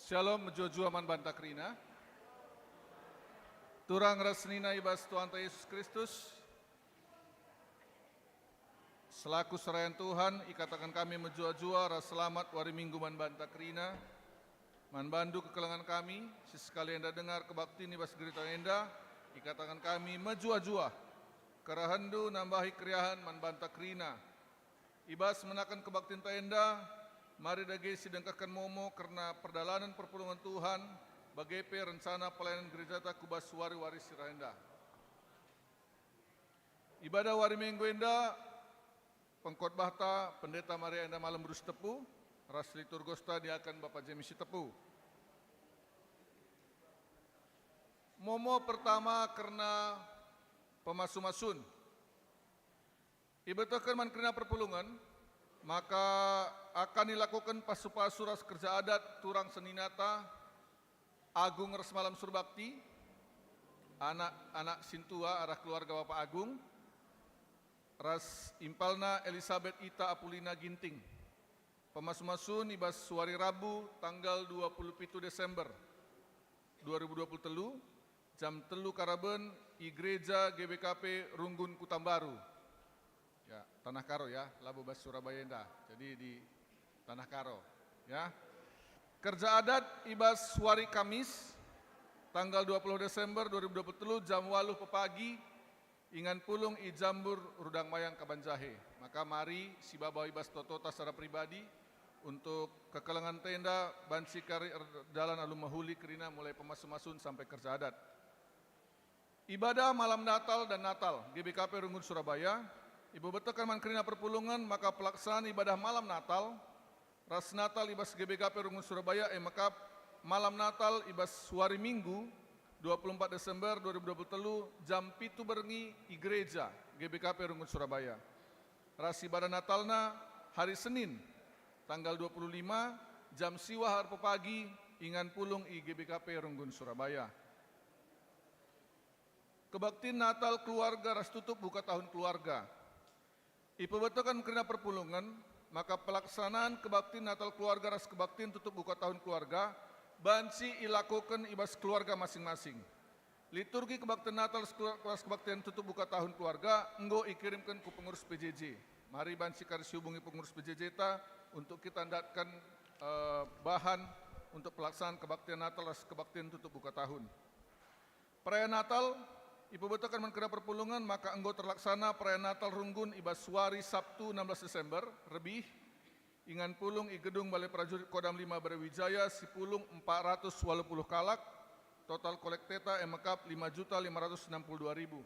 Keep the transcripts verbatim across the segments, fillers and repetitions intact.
Shalom, mejuah-juah man banta kerina. Turang ras senina i bas Tuhanta Yesus Kristus. Selaku serayan Tuhan, ikataken kami mejuah-juah ras selamat wari Minggu man banta kerina. Man bandu kekelengen kami, si sekali enda denga kebaktin i bas gereja enda, ikataken kami mejuah-juah. Kerehenndu nambahi keriahen man banta kerina. I bas menaken kebaktinta enda, mari dage sidengkehken momo kerna perdalanen perpulungen Tuhan, bage pe rencana pelayanan gerejata ku bas wari-wari si reh enda. Ibadah wari Minggu enda, pengkhotbahta Pendeta Maria Enda Malem Beru Sitepu, ras liturgosta diaken Bapa James Sitepu. Momo pertama kerna pemasu-masun. Ibetehken man kerina perpulungen, maka akan ilakoken pasu-pasu ras kerja adat turang seninata Agung ras Malem Surbakti, anak-anak sintua arah keluarga Bapa Agung, ras impalna Elisabet Ita Apulina Ginting. Pemasu-masun i bas wari Rabu tanggal dua puluh pitu Desember dua ribu dua puluh telu, jam telu karaben i Gereja G B K P Runggun Kutambaru. Ya, Tanah Karo ya, labo bas Surabaya enda. Jadi di Tanah Karo, ya. Kerja adat i bas wari Kamis, tanggal dua puluh Desember dua ribu dua puluh telu, jam waluh pepagi, ingan pulung i Jambur Rudang Mayang Kabanjahe. Maka mari sibaba i bas totota secara pribadi untuk kekelengen enda banci kari erdalan alu mehuli kerina mulai pemasu-masun sampai kerja adat. Ibadah Malam Natal dan Natal, G B K P Runggun Surabaya, ibebetehken man kerina perpulungen maka pelaksanaan ibadah Malam Natal ras Natal i bas G B K P Runggun Surabaya e mekap Malam Natal i bas wari Minggu, dua puluh empat Desember dua ribu dua puluh telu, jam pitu berngi i Gereja G B K P Runggun Surabaya. Ras ibadah Natalna hari Senin, tanggal dua puluh lima, jam siwah erpepagi, ingan pulung i G B K P Runggun Surabaya. Kebaktin Natal keluarga ras tutup buka tahun keluarga. Ipebetehken kerina perpulungen, maka pelaksanaan kebaktin Natal keluarga ras kebaktin tutup buka tahun keluarga banci ilakoken i bas keluarga masing-masing. Liturgi kebaktin Natal ras kelu-, ras kebaktin tutup buka tahun keluarga enggo ikirimken ku pengurus P J J. Mari banci kari sihubungi pengurus P J J-ta untuk kita ndatken, eh, bahan untuk pelaksanaan kebaktin Natal ras kebaktin tutup buka tahun. Perayaan Natal, ipebetehken man kerina perpulungen maka enggo terlaksana perayaan Natal runggun i bas wari Sabtu enam belas Desember, rebih, ingan pulung i Gedung Balai Prajurit Kodam lima Brawijaya, sipulung empat ratus waluh puluh kalak, total kolekteta e mekap lima juta lima ratus enam puluh dua ribu.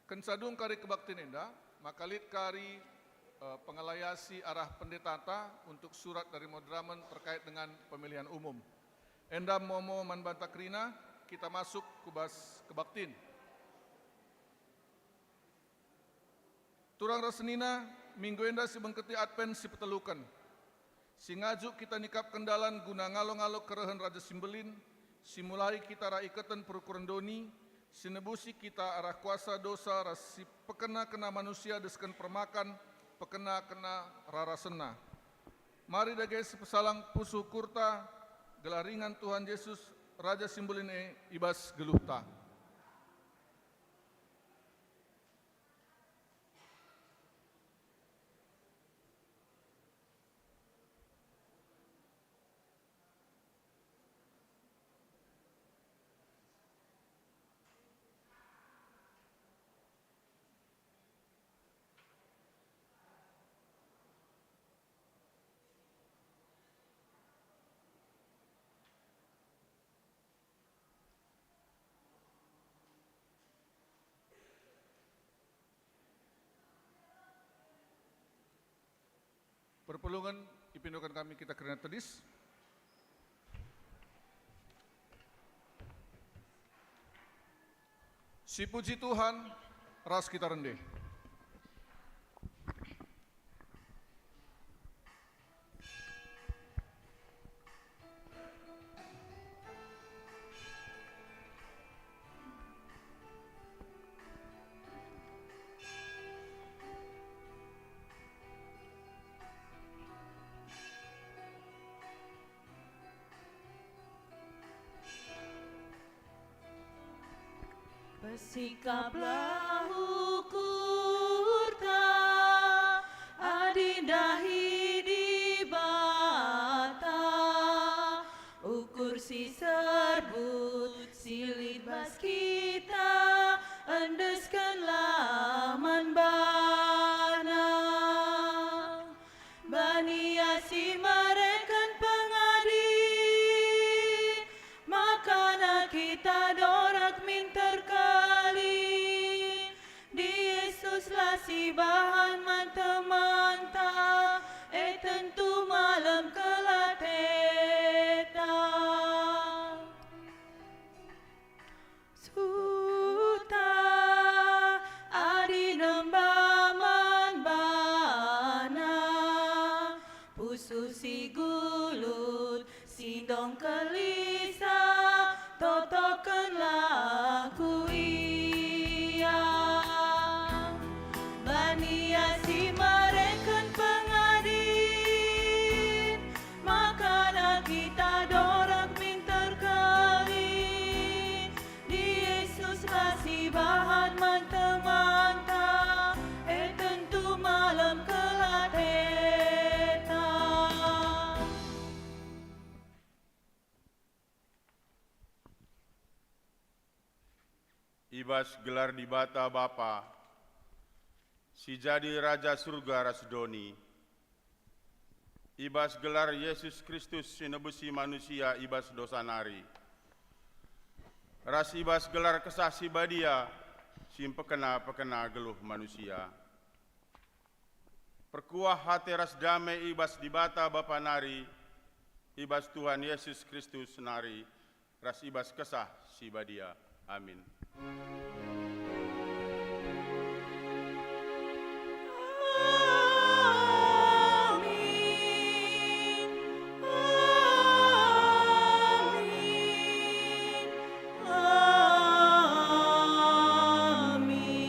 Kenca dung kari kebaktin enda, maka lit kari, eh, pengelayasi arah pendetata untuk surat dari Moderamen terkait dengan pemilihan umum. Enda momo man banta kerina, kita masuk ku bas kebaktin. Turang ras senina, minggu enda sibengketi Advent sipeteluken. Si ngajuk kita nikapken dalan guna ngalo-ngalo kerehen Raja si Mbelin, si mulahi kita arah iketen perukuren doni, si nebusi kita arah kuasa dosa ras si pekena-kena manusia desken permakan pekena-kena rarasenna. Mari dage sipesalang pusuh ukurta, gelah ringan Tuhan Jesus, Raja si Mbelin e, i bas geluhta. Perpulungen, ipindoken kami kita kerina tedis. Sipuji Tuhan, ras kita rende. Sikaplah ukurta, adi ndahi Dibata, ukur si serbut si lit bas kita, endeskenlah man baNa. Bani Ia si mereken pengadi, makana kita dorek min terkelin. Di Yesuslah si bahan man temanta, e tentu malem kelateta. Suta adi nemba man baNa, pusuh si gulut, si ndong kelisa, totokenlah ku Ia. Bani Ia si mereken pengadi, makana kita dorek min terkelin. Di Yesuslah si bahan man temanta, e tentu malem kelateta. I bas gelar Dibata Bapa, si jadi Raja Surga ras doni, i bas gelar Yesus Kristus si nebusi manusia i bas dosa nari, ras i bas gelar Kesah Si Badia si mpekena-pekena geluh manusia. Perkuah ate ras dame i bas Dibata Bapa nari, i bas Tuhan Yesus Kristus nari, ras i bas Kesah Si Badia. Amin. Amin. Amin. Amin.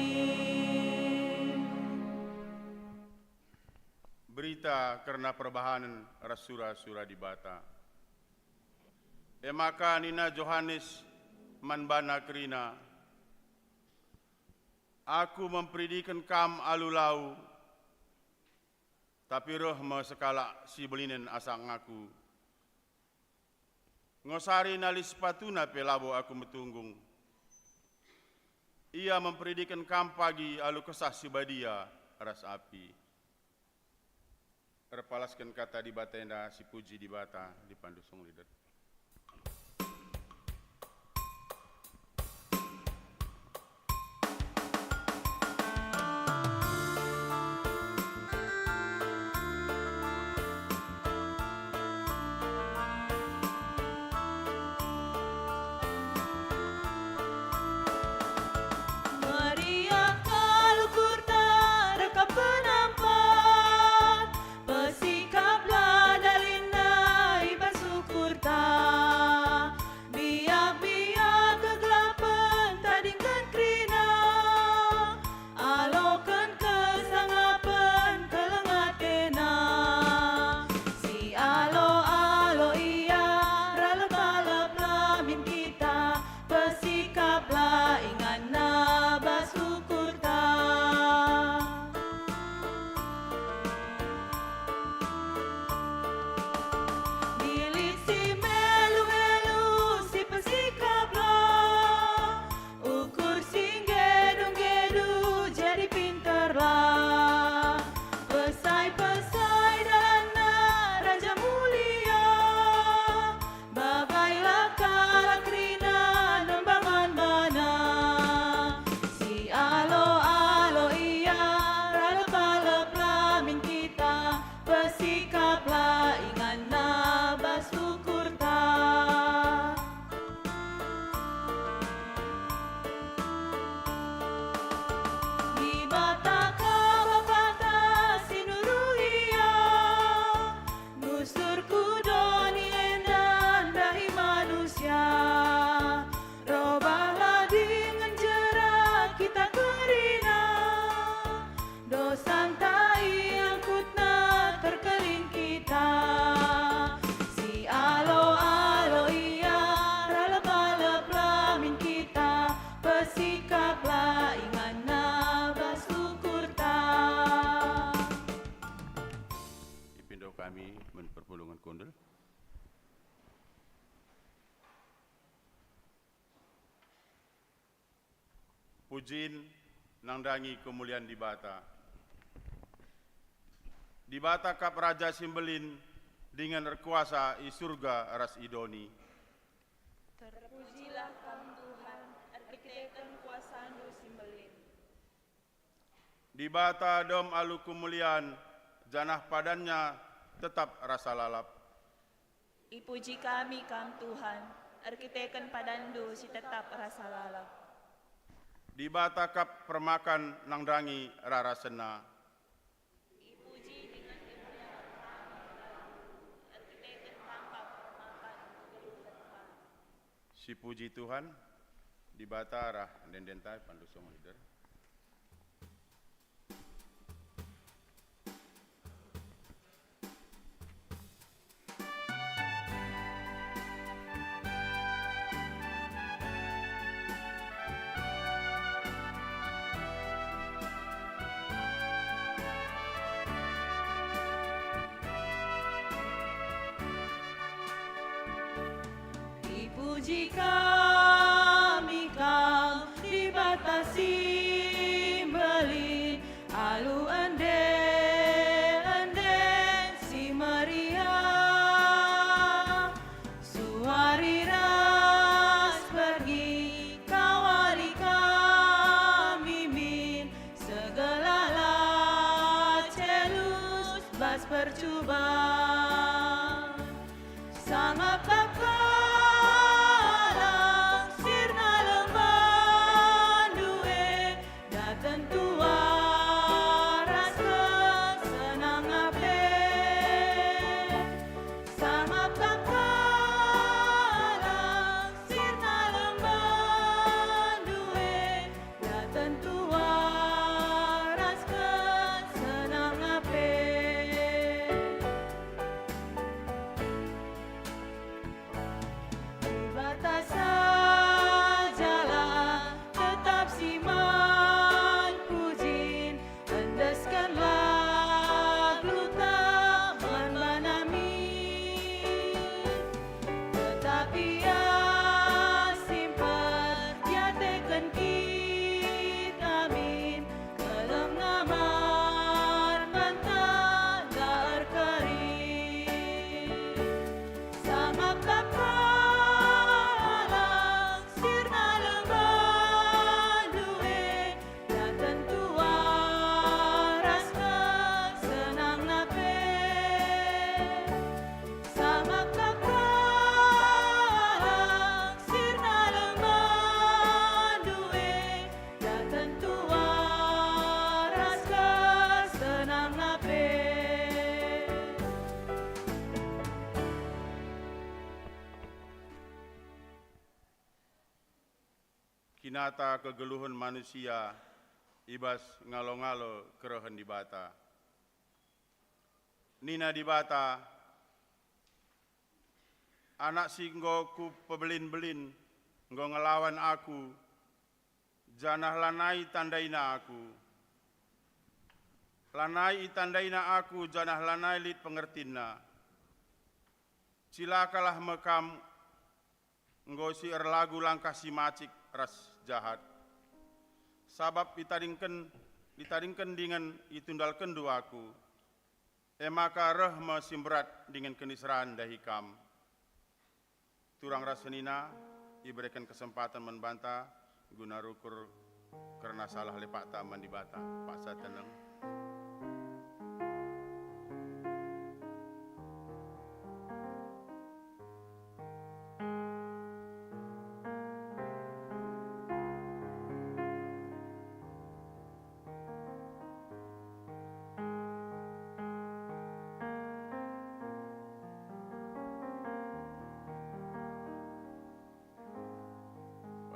Berita kerna perbahanen ras sura-sura Dibata. E maka nina Johanes man bana kerina, "Aku memperidiken kam alu lau, tapi reh me sekalak si belinen asang aku. Ngosari nali sepatuna pe labo aku metunggung. Ia memperidiken kam pagi alu Kesah Si Badia ras api." Erpalasken kata Dibata enda, sipuji Dibata, dipandu song leader. Meriah kal ukurta rekap penampat, pesikaplah dalinna i bas ukurta, Pujin nandangi kemulian Dibata. Dibata kap Raja si Mbelin dingen erkuasa i Surga ras i doni. Terpujilah Kam, Tuhan, erkiteken kuasaNdu si mbelin. Dibata dem alu kemulian, janah padanNa tetap rasa lalap. Ipuji kami Kam, Tuhan, erkiteken padanNdu si tetap rasa lalap. Dibata kap permakan nandangi rarasenNa. Ipuji dingen imuliaken kami Kam, erkiteken tampak permakan kegeluhen kami. Sipuji Tuhan, Dibata arah ende-endenta, ipandu songo leader. Ipuji kami Kam, Dibata si mbelin, alu ende-enden si meriah. Suari ras pergi kawari kami min, segelah la celus bas percuban. Sangap kap kalang sirna lembandu e, daten tua ras kesenangen pe. Sangap kap kalang sirna lembandu e, daten tua ras kesenangen pe. Dibata sajalah tetap si man pujin, endesken lagu taman bana min. Tetap Ia si mperdiateken kita min, keleng ngamar banta la erkeri. Sangap kap kalang sirna lembandu e, daten tua ras kesenangen pe. Sangap kap kalang sirna lembandu e, daten tua ras kesenangen pe. Kinata kegeluhen manusia i bas ngalo-ngalo kerehen Dibata. Nina Dibata, "Anak si enggo Kupebelin-belin enggo ngelawan Aku, janah lanai itandaina Aku. Lanai itandaina Aku janah lanai lit pengertinna. Cilakalah me kam, enggo si erlagu langkah si macik ras jahat. Sabap itadingken, itadingken dingen itundalkenndu Aku, e maka reh me si mberat dingen kiniseran ndahi kam." Turang ras senina ibereken kesempaten man banta guna rukur kerna salah lepakta man Dibata. Paksa teneng.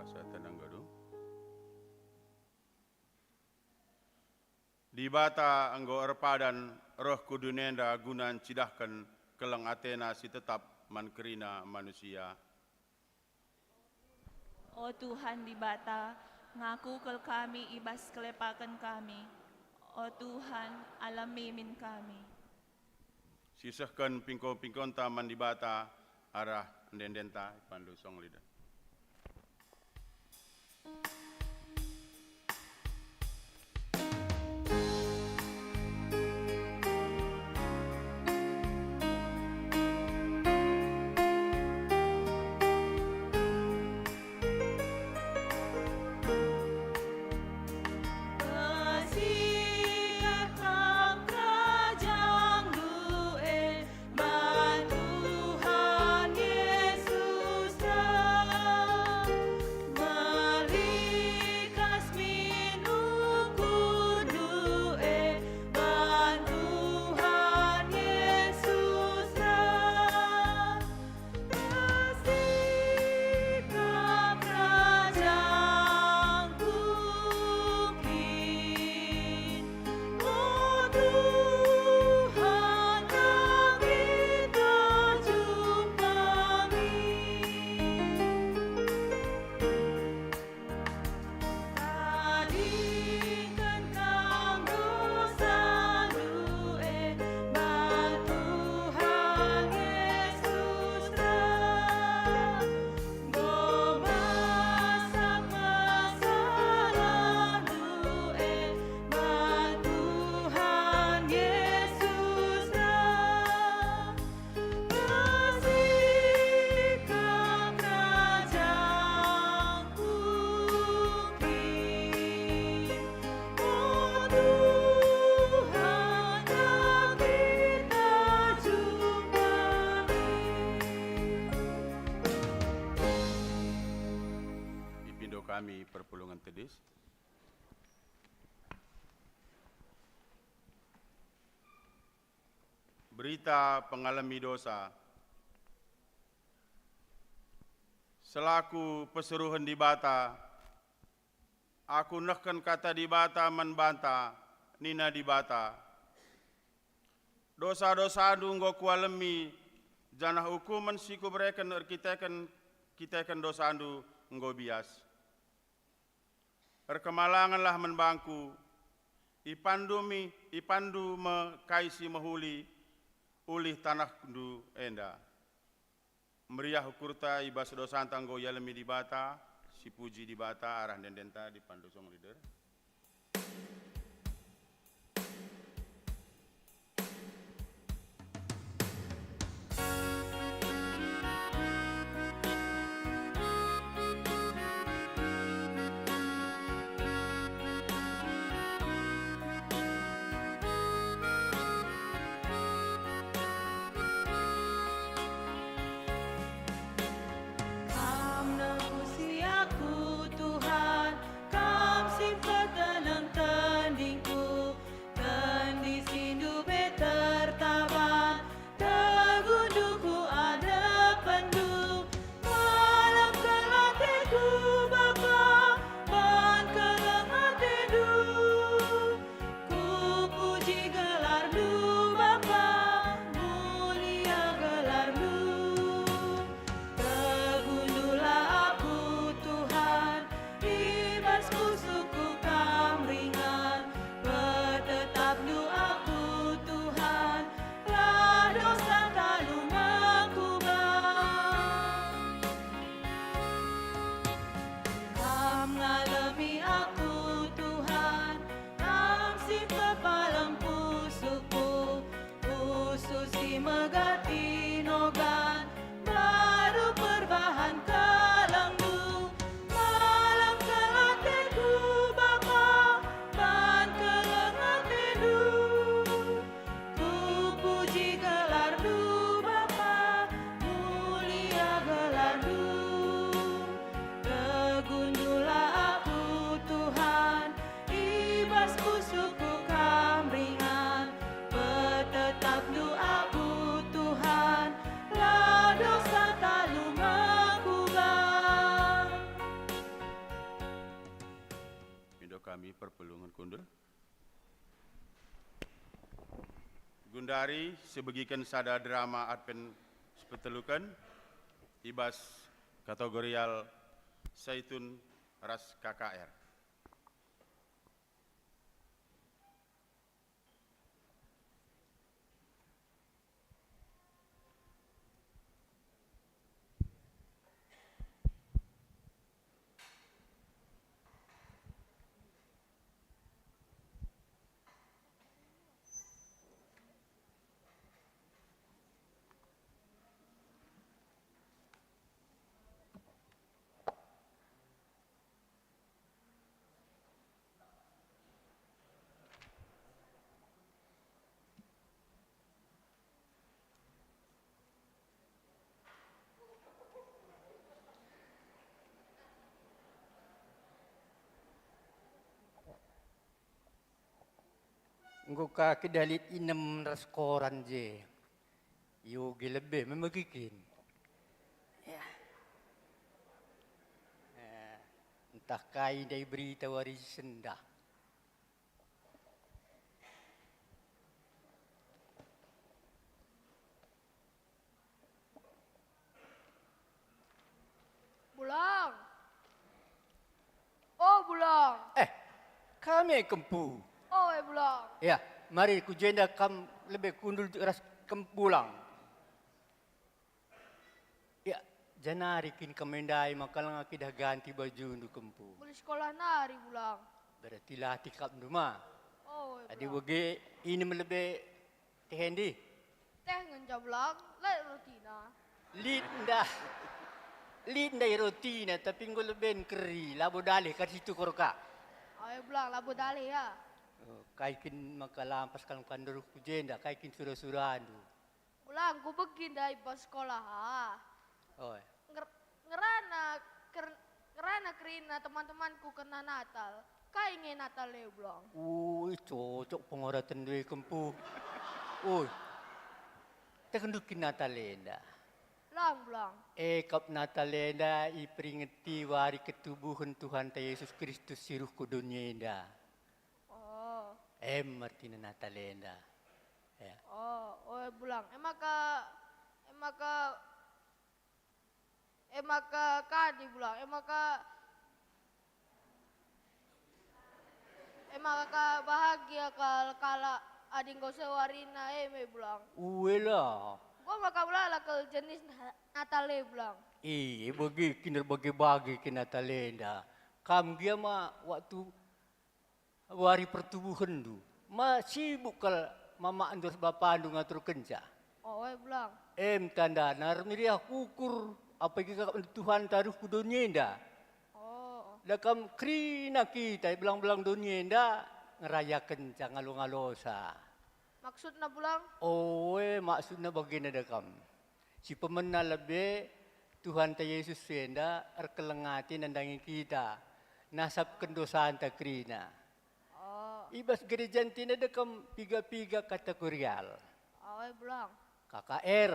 Paksa teneng, Guru. Dibata enggo erpadan reh ku dunia enda guna ncidahken keleng ateNa si tetap man kerina manusia. O Tuhan Dibata, ngaku kal kami i bas kelepaken kami. O Tuhan, alemi min kami. Sisehken pingko-pingkonta man Dibata arah ende-endenta, ipandu songo leader. Kami perpulungen tedis. Berita pengalemi dosa. Selaku pesuruhen Dibata, aku nehken kata Dibata man banta, nina Dibata, "Dosa-dosandu enggo kualemi, janah ukumen si kubereken erkiteken, kiteken dosandu enggo bias. Erkemalangenlah man bangku, ipanndu mi, ipanndu me kai si mehuli ulih tanahndu enda." Meriah ukurta i bas dosanta enggo ialemi Dibata, sipuji Dibata arah ende-endenta, dipandu song leader. Kam nebusi aku, Tuhan, Kam si peteneng tendingku. Tendi sindu pe tertaban, teguhndu ku adepenNdu. Malem kal ateku, Bapa, man keleng ateNdu. Kupuji gelarNdu, Bapa, mulia gelarNdu. Teguhndulah aku, Tuhan, i bas pusuhku Kam ringan. Petetapndu aku, Tuhan, la dosa talu mengkuga. Kam ngalemi aku, Tuhan, Kam si pepalem pusuhku. Pusuh si megati nogan, baru perbahan kelengNdu. Malem kal ateku, Bapa, man keleng ateNdu. Kupuji gelarNdu, Bapa, mulia gelarNdu. Teguhndulah aku, Tuhan, i bas pusuhku Kam ringan. Petetapndu aku, Tuhan, la dosa talu mengkuga. Mindo kami perpulungen kundul. Gundari sibegiken sada drama Advent sipeteluken i bas kategorial Saitun ras K K R. Enggo ka kita lit inem ras koran je. Ioge lebe me megiken. Ya. Eh, ntah kai ndai berita wari sendah. Bulang. Oh, Bulang. Eh, kami kempu. Oh, eh, Bulang. Ya, mari ku jenda kam lebe kundul ras kempu Bulang. Ya, janari kin kam ndai maka langa kidah ganti bajundu kempu. Mulai sekolah nari, Bulang. Berarti latih kapndu ma. Oh, eh, Adi Bulang. Bage inem lebe Teh Endi? Teh ngenca Bulang, lit rotina. Lit ndah. Lit ndai rotina, tapi enggo leben keri, labo daleh ka situ koroka. Ayo Bulang, labo daleh ya. Oh, kai kin maka lampas kam kandoruh ku jenda, kai kin sura-surandu? Bulang, kubegi ndai bas sekolah ah. Oh. Nger-, ngerana ker-, ngerana kerina. Nah, teman-temanku kena Natal. Kai nge Natal e, Blang? Ui, cocok pengoraten due kempu. Ui, tekenduk kin Natal enda. Lang, Blang. E kap Natal enda iperingeti wari ketubuhen Tuhanta Yesus Kristus si ruh ku doni enda. Oh. Em artina Natal enda. Ya. Oh, oe, Blang. Emaka, emaka, emaka kadi, Blang. Emaka, emaka bahagia kal kalak adi enggo seh warina e me, Blang. Uela. Enggo maka ulala kal jenis na-, Natal e, Blang. Iya, bage kin erbage-bage kin Natal enda. Kam gia ma waktu wari pertubuhenndu, ma sibuk kal mamakndu ras bapandu ngaturkenca. Oe, Blang. Em tandana ermeriah ukur, apabagi kap Tuhanta ruh ku doni enda. Oh. Da kam kerina kita i belang-belang doni enda ngerayakenca ngalo-ngalosa. Maksudna, Blang? Oe, maksudna bagenda da kam. Si pemena lebe Tuhanta Yesus enda erkeleng ate nandangi kita, nasapken dosanta kerina. Oh. I bas gereja ntina da kam piga-piga kategorial. Oe, Blang. K K R.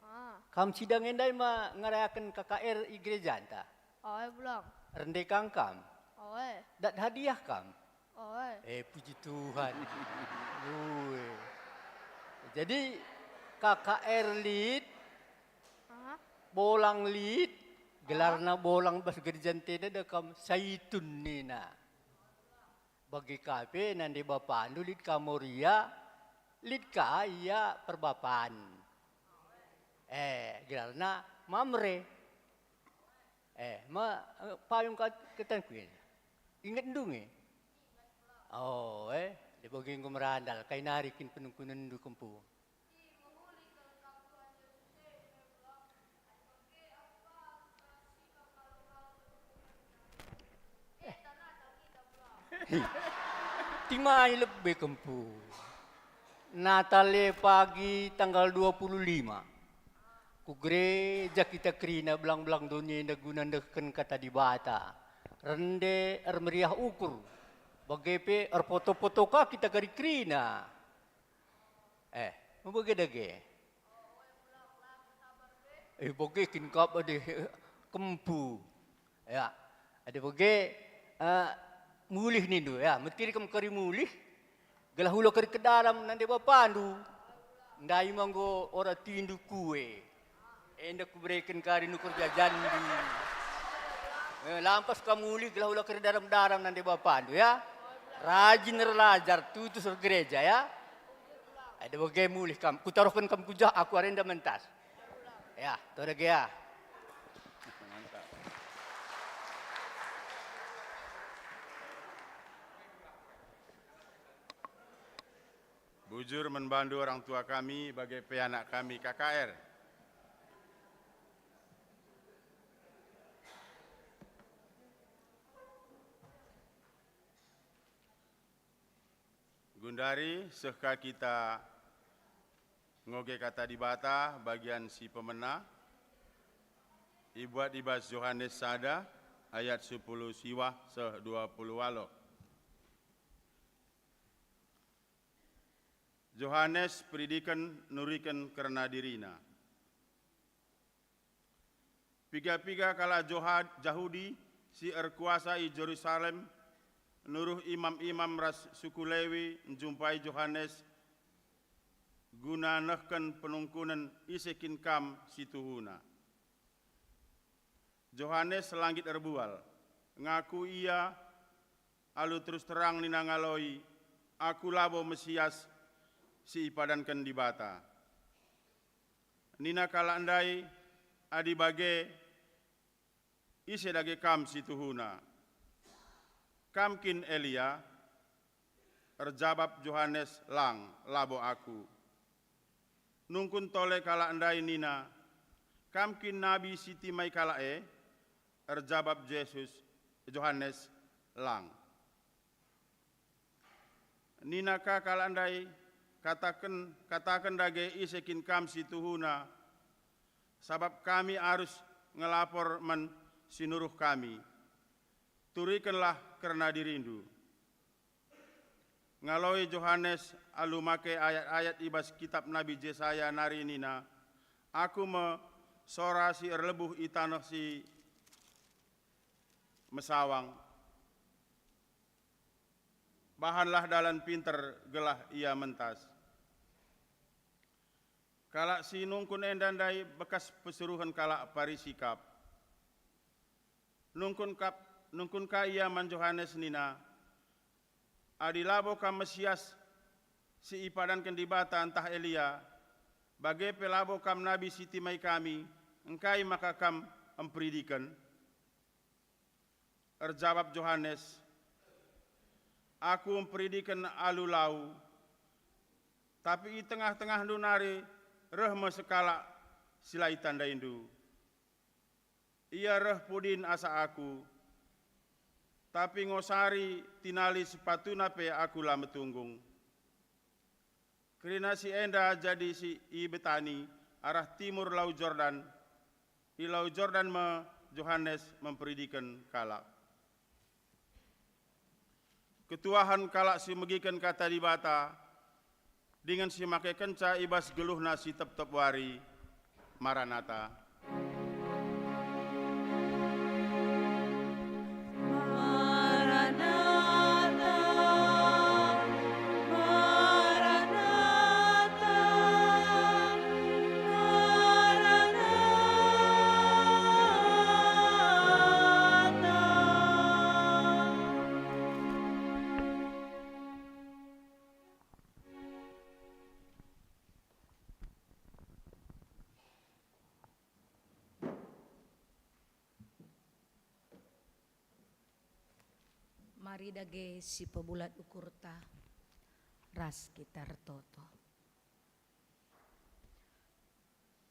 Ah. Kam sidang enda ma ngerayaken K K R i gerejanta? Oe, Blang. Rende kang kam? Oe. Dat hadiah kam? Oe. Eh, puji Tuhan. Ue. Jadi, K K R lit, ah, bolang lit, gelarna bolang bas gereja ntina da kam Saitun nina. Bage ka pe nande bapandu lit ka Moria, lit ka ia perbapan. Eh, gelarna Mamre. Eh, ma, eh, payung ka ketanku e. Ingetndu nge? Oh, eh, dibagi enggo merandal, kai nari kin penungkunenndu kempu? Timai lebe kempu. Natal e pagi tanggal dua puluh lima. Ku gereja kita kerina belang-belang doni enda guna ndehken kata Dibata. Rende ermeriah ukur. Bage pe erpoto-poto ka kita kari kerina. Eh, mebage dage. Eh, bage kin kap adi kempu. Ya, adi bage, eh, mulih nindu, ya, metiri kam kari mulih, gelah ula kari kedaram nande bapandu. Ndai ma enggo ora tindu kue. Enda kubereken kari nukur jajanndu. Eh, lampas kam mulih gelah ula kari daram-daram nande bapandu, ya. Rajin erlajar, tutus ergereja, ya. Adi bage mulih kam, kutaruhken kam ku jah, aku arenda mentas. Ya, to dage ya. Bujur man bandu orang tua kami, bage pe anak kami K K R. Gundari seh ka kita ngoge Kata Dibata bagian si pemena, ibuat i bas Johanes sada ayat sepuluh siwah seh dua puluh walo. Johanes Peridiken nuriken kerna dirina. Piga-piga kalak Joha-, Jahudi si erkuasa i Jerusalem nuruh imam-imam ras suku Lewi njumpai Johanes guna nehken penungkunen ise kin kam si tuhuna. Johanes la nggit erbual. Ngaku ia alu terus terang nina ngaloi, "Aku labo Mesias si ipadanken Dibata." Nina kalak ndai, "Adi bage, ise dage kam si tuhuna? Kam kin Elia?" Erjabap Johanes, "Lang, labo aku." Nungkun tole kalak ndai nina, "Kam kin nabi si timai kalak e?" Erjabap Jesus, Johanes, "Lang." Nina ka kalak ndai, "Kataken, kataken dage ise kin kam si tuhuna, sabap kami arus ngelapor man si nuruh kami." Turikenlah kerna dirindu. Ngaloi Johanes alu make ayat-ayat i bas kitap Nabi Jesaya nari nina, "Aku me sora si erlebuh i taneh si mesawang. Bahanlah dalan pinter gelah ia mentas." Kalak si nungkun enda ndai bekas pesuruhen kalak Parisi kap. Nungkun kap, nungkun ka ia man Johanes nina, "Adi labo kam Mesias si ipadanken Dibata ntah Elia, bage pe labo kam nabi si timai kami, engkai maka kam mperidiken?" Erjabap Johanes, "Aku mperidiken alu lau, tapi i tengah-tengahndu nari reh me sekalak si la itandaindu. Ia reh pudin asa aku, tapi ngosari tinali sepatuna pe aku la metunggung." Kerina si enda jadi si i Betani arah timur Lau Jordan. I Lau Jordan me Johanes memperidiken kalak. Ketuahen kalak si megiken Kata Dibata dingen si makekenca i bas geluhna si tep-tep wari. Maranata. Maranatha, Maranatha, Maranatha. Mari dage sipebulat ukurta ras kita ertoto.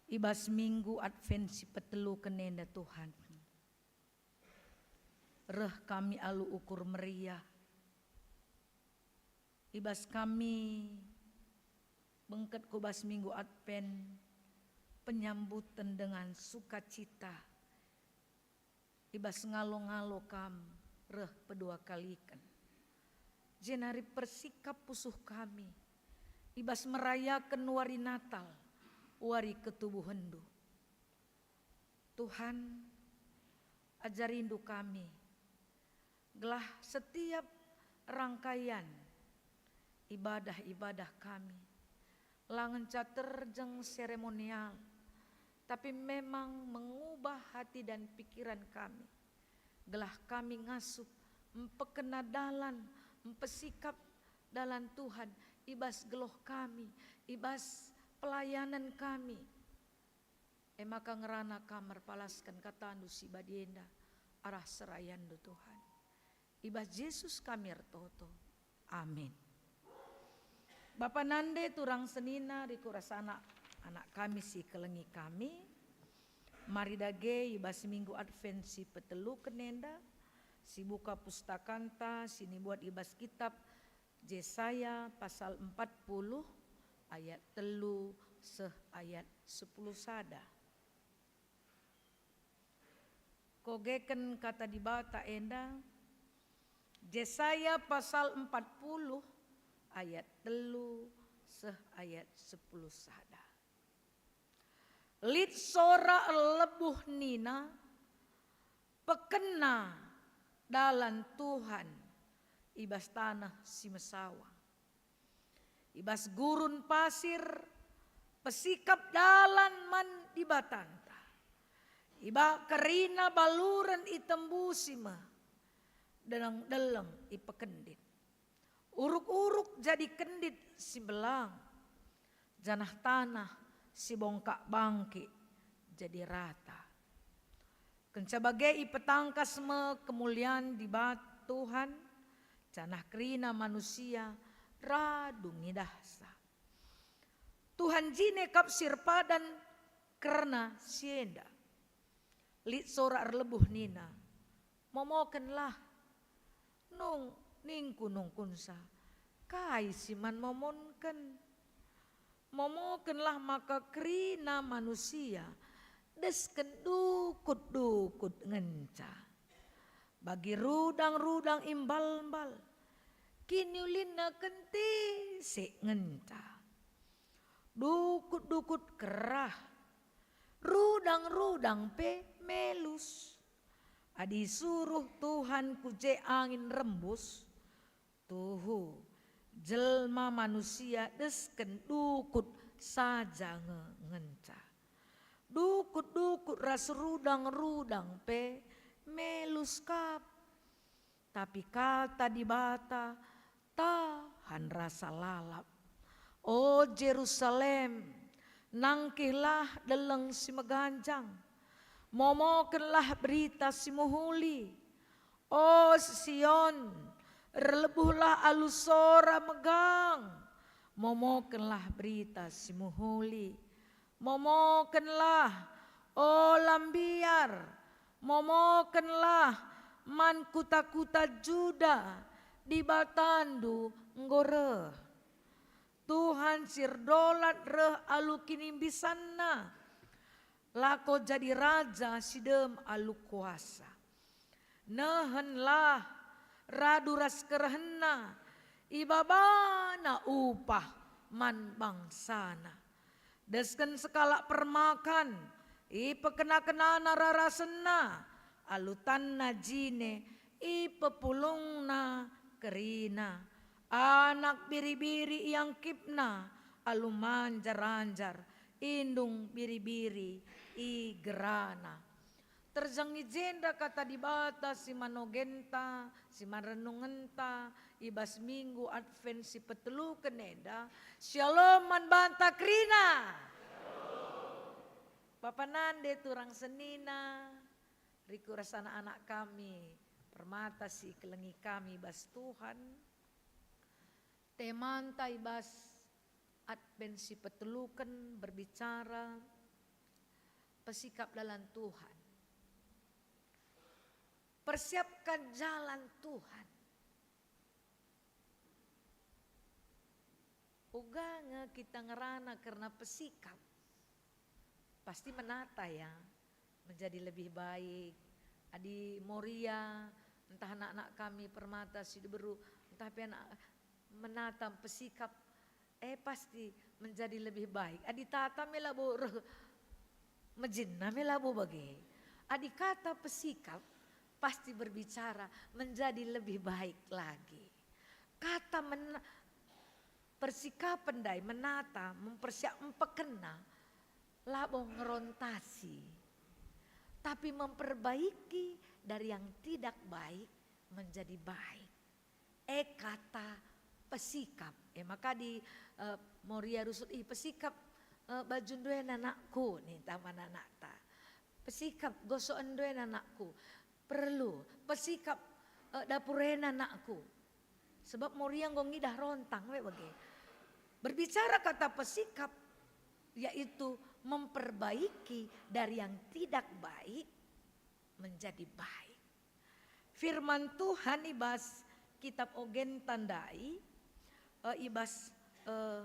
I bas minggu Advent si peteluken enda, Tuhan, reh kami alu ukur meriah. I bas kami bengket ku bas minggu Advent, penyambuten dengan sukacita. I bas ngalo-ngalo kam reh pedua kaliken. Jenari persikap pusuh kami i bas merayaken wari Natal, wari ketubuhenNdu. Tuhan, ajarindu kami, gelah setiap rangkaian ibadah-ibadah kami la ngenca terjeng seremonial, tapi memang mengubah hati dan pikiran kami, gelah kami ngasup mpekena dalan, mpesikap dalan Tuhan i bas geluh kami, i bas pelayanan kami. E maka ngerana kam erpalasken katandu si badi enda arah serayandu, Tuhan. I bas Jesus kami ertoto. Amin. Bapa nande turang senina, rikut ras anak-anak kami si kelengi kami, mari dage i bas minggu Advent si peteluken enda, sibuka pustakanta si nibuat i bas kitab Jesaya pasal empat puluh ayat telu seh ayat sepuluh sada. Kogeken Kata Dibata enda, Jesaya pasal empat puluh ayat telu seh ayat sepuluh sada. Lit sora erlebuh nina, "Pekena dalan Tuhan i bas taneh si mesawang. I bas gurun pasir, pesikap dalan man Dibatanta. I bas kerina baluren itembusi me, deleng-deleng ipekendit. Uruk-uruk jadi kendit si mbelang, janah taneh si bongkak bangkik jadi rata. Kenca bage ipetangkas me kemulian Dibat Tuhan, janah kerina manusia radu ngidahsa." Tuhan jine kap si erpadan kerna si enda. Lit sora erlebuh nina, "Momokenlah." Nung ningku nungkunsa, "Kai si man momonken?" Momokenlah maka kerina manusia desken dukut-dukut ngenca. Bagi rudang-rudang imbal-mbal, kiniulinna kentisik ngenca. Dukut-dukut kerah, rudang-rudang pe melus. Adi suruh Tuhan ku je angin rembus, tuhu, jelma manusia desken dukut saja nge ngenca. Dukut-dukut ras rudang-rudang pe melus kap. Tapi kata Dibata tahan rasa lalap. O Jerusalem, nangkihlah deleng si meganjang, momokenlah berita si mehuli. O Sion, erlebuhlah alu sora megang, momokenlah berita si mehuli. Momokenlah, o la mbiar, momokenlah man kuta-kuta Juda, Dibatandu enggo reh. Tuhan si erdolat reh alu kinimbisanNa, lako jadi raja si dem alu kuasa. Nehenlah, radu ras kerehenNa, ibabana upah man bangsaNa. Desken sekalak permakan, ipekena-kenana rarasenNa, alu tanna jine, ipepulungNa kerina. Anak biri-biri iangkipNa, alu manjar-anjar, indung biri-biri igerana. Terjeng i jenda kata Dibata si man ogenta, si man renungenta, i bas minggu Advent si peteluken enda, Shalom man banta kerina. Bapa nande turang senina, riku ras anak-anak kami, permata si ikelengi kami bas Tuhan. Temanta i bas Advent si peteluken berbicara pesikap dalan Tuhan. Persiapkan jalan Tuhan. Uga nge kita ngerana kerna pesikap, pasti menata ya, menjadi lebih baik. Adi Moria, entah anak-anak kami permata si diberu, entah pe anak menata pesikap, eh, pasti menjadi lebih baik. Adi tata me labo reh mejinna me labo bage. Adi kata pesikap pasti berbicara menjadi lebih baik lagi. Kata mena-, persikapen ndai menata, mempersiap, mpekenna, labo ngerontasi, tapi memperbaiki dari yang tidak baik menjadi baik. E kata pesikap. E maka di, eh, Moria rusut, "Ih, pesikap, eh, baju nduen anakku," ninta man anakta. "Pesikap gosoken nduen anakku." Perlu. "Pesikap, eh, dapuren anakku." Sebab Moria enggo ngidah rontang we bage. Berbicara kata pesikap, yaitu memperbaiki dari yang tidak baik menjadi baik. Firman Tuhan i bas kitab Ogen tandai, eh, i bas, eh,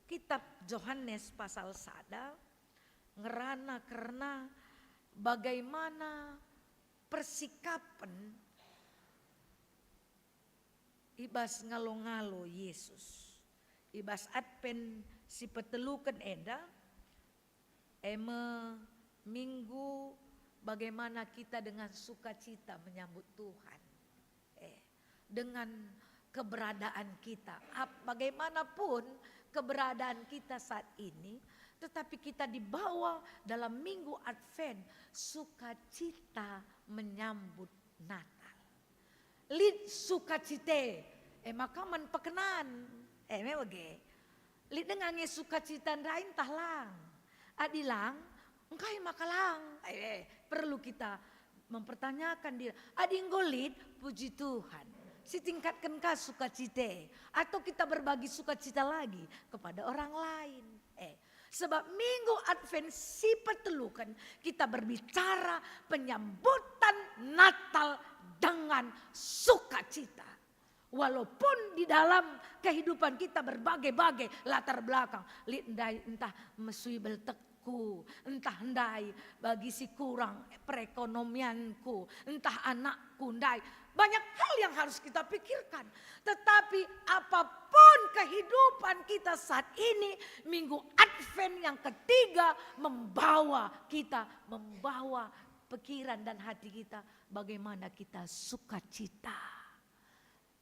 kitab Johanes pasal sada ngerana kerna bagaimana persikapen i bas ngalo-ngalo Yesus. I bas Advent si peteluken enda, e me minggu bagaimana kita dengan sukacita menyambut Tuhan. Eh, dengan keberadaan kita, ap-, bagaimanapun keberadaan kita saat ini, tetapi kita dibawa dalam minggu Advent, sukacita menyambut Natal. Lit sukacite, e maka man pekenan, e me bage. Lit denga nge sukacita ndai ntah lang. Adi lang, engkai maka lang? Eh, perlu kita mempertanyakan diri. Adi enggo lit, puji Tuhan. Sitingkatken ka sukacite. Atau kita berbagi sukacita lagi kepada orang lain. Eh, sebab minggu Advent si peteluken kita berbicara penyambutan Natal dengan sukacita. Walaupun di dalam kehidupan kita berbagai-bagai latar belakang, lit ndai entah mesui beltek, ku, entah ndai bagi si kurang perekonomianku, entah anakku ndai. Banyak hal yang harus kita pikirkan. Tetapi apapun kehidupan kita saat ini, minggu Advent yang ketiga membawa kita, membawa pikiran dan hati kita bagaimana kita sukacita.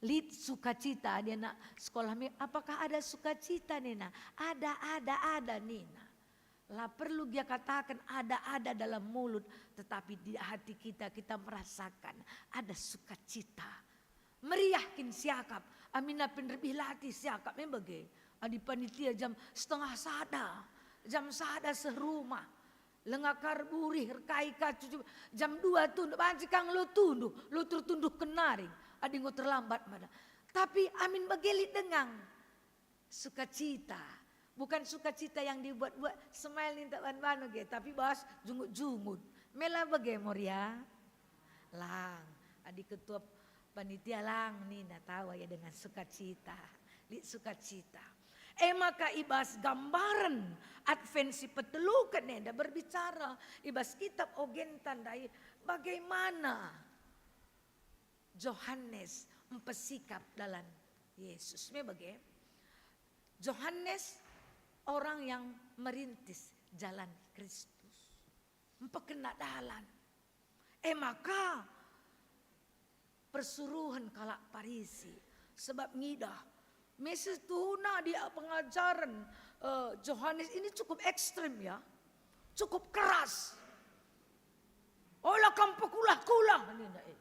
Lit sukacita, adi anak sekolah mi, "Apakah ada sukacita?" nina. "Ada, ada, ada," nina. La perlu gia kataken ada-ada dalam mulut, tetapi di hati kita, kita merasakan ada sukacita. Meriah kin siakap, aminna pe nderbih latih siakap, me bage. Adi panitia jam setengah sada, jam sada seh rumah. Lenga kar burih, erkai ka cucu, jam dua tunduk, banci ka ngelo tunduh, lo tertunduh kenari, adi enggo terlambat mada. Tapi amin bage lit denga. Sukacita. Bukan sukacita yang dibuat-buat, smile ninta ban-ban bage, tapi bas jungut-jungut. Me la bage, Moria? Lang, adi ketua panitia lang nina tawa ia dengan sukacita, lit sukacita. E maka i bas gambaren Advent si peteluken enda berbicara i bas kitab Ogenta ndai bagaimana Johanes mpesikap dalan Yesus. Me bage, Johanes orang yang merintis jalan Kristus, mpekena dalan. E maka persuruhen kalak Parisi, sebab ngidah me situhuna di pengajaren, eh, Johanes ini cukup ekstrem ya, cukup keras. "Ola kam pekulah-kulah," nina e.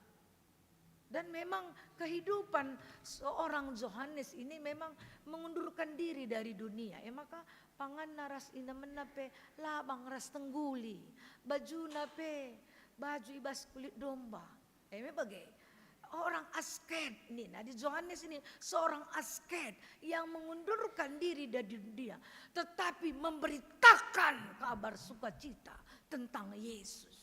Dan memang kehidupan seorang Johanes ini memang mengundurkan diri dari dunia. E maka panganna ras inemenna pe labang ras tengguli, bajuna pe baju i bas kulit domba. E me bage. Orang asket nina, di Johanes ini seorang asket yang mengundurkan diri dari dunia, tetapi memberitakan kabar sukacita tentang Yesus.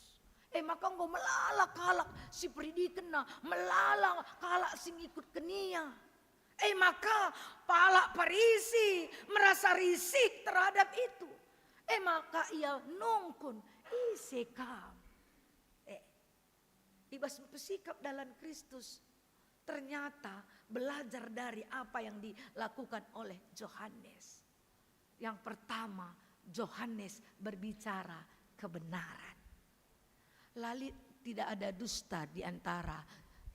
E maka enggo melala kalak si peridikenna, melala kalak si ngikutken ia. E maka kalak Parisi merasa risih terhadap itu. E maka ia nungkun, "Ise kam?" E, i bas mpesikap dalan Kristus, ternyata belajar dari apa yang dilakukan oleh Johanes. Yang pertama, Johanes berbicara kebenaran. Lalit tidak ada dusta di antara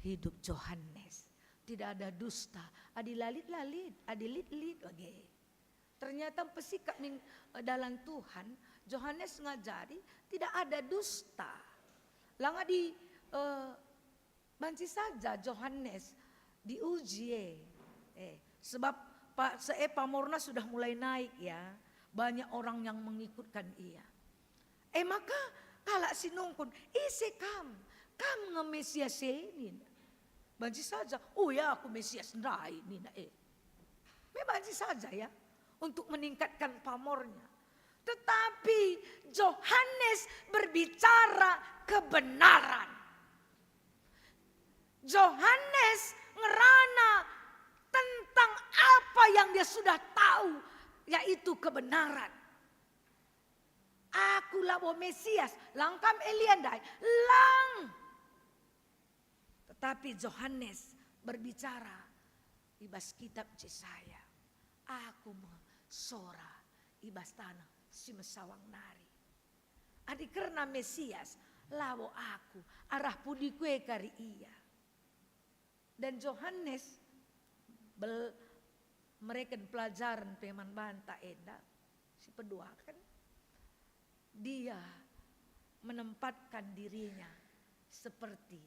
hidup Johanes. Tidak ada dusta. Adi lalit, lalit. Adi lit, lit bage. Ternyata mpesikap min, eh, dalan Tuhan, Johanes ngajari tidak ada dusta. Langa di, eh, Banci saja Johanes diuji e. Eh, sebab pa-, se-, e pamorna sudah mulai naik ya. Banyak orang yang mengikutkan ia. E maka kalak si nungkun, "Ise kam? Kam nge Mesias e?" nina. Banci saja, "Oh ya, aku Mesias ndai," nina e. Me banci saja ya, untuk meningkatkan pamornya. Tetapi Johanes berbicara kebenaran. Johanes ngerana tentang apa yang dia sudah tahu, yaitu kebenaran. "Aku labo Mesias, lang kam Elia ndai, lang." Tetapi Johanes berbicara i bas kitab Jesaya, "Aku me sora i bas taneh si mesawang nari." Adi kerna Mesias, labo aku, arah pudi kue kari ia. Dan Johanes bel-, mereken pelajaren pe man banta enda, si peduaken. Dia menempatkan dirinya seperti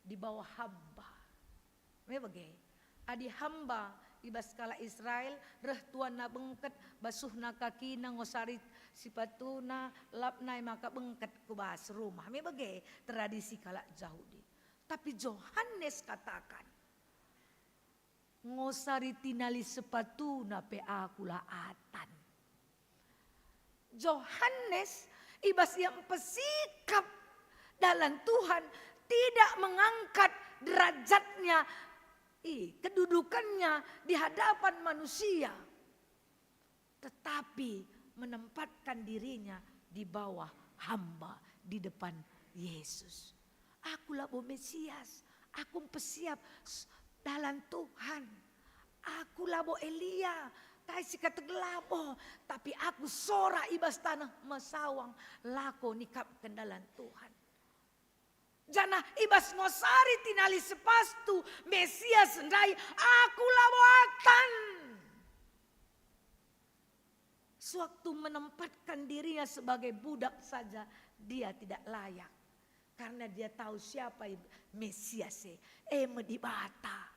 di bawah hamba. Me bage, adi hamba i bas kalak Israel, reh tuanna bengket, basuhna kakina, ngosari sipatuna, lap nai maka bengket ku bas rumah. Me bage tradisi kalak Jahudi. Tapi Johanes katakan, "Ngosari tinali sepatuna pe aku la atan." Johanes i bas ia mpesikap dalan Tuhan tidak mengangkat derajatnya, i, kedudukannya di hadapan manusia. Tetapi menempatkan dirinya di bawah hamba di depan Yesus. "Aku labo Mesias, aku mpesiap s-, dalan Tuhan. Aku labo Elia, kai si kateg labo, tapi aku sora i bas taneh mesawang, lako nikapken dalan Tuhan." Janah i bas ngosari tinali sepastu Mesias ndai, "Aku labo atan." Sewaktu menempatkan dirinya sebagai budak saja, dia tidak layak. Karena dia tahu siapa i-, Mesias e, e me Dibata.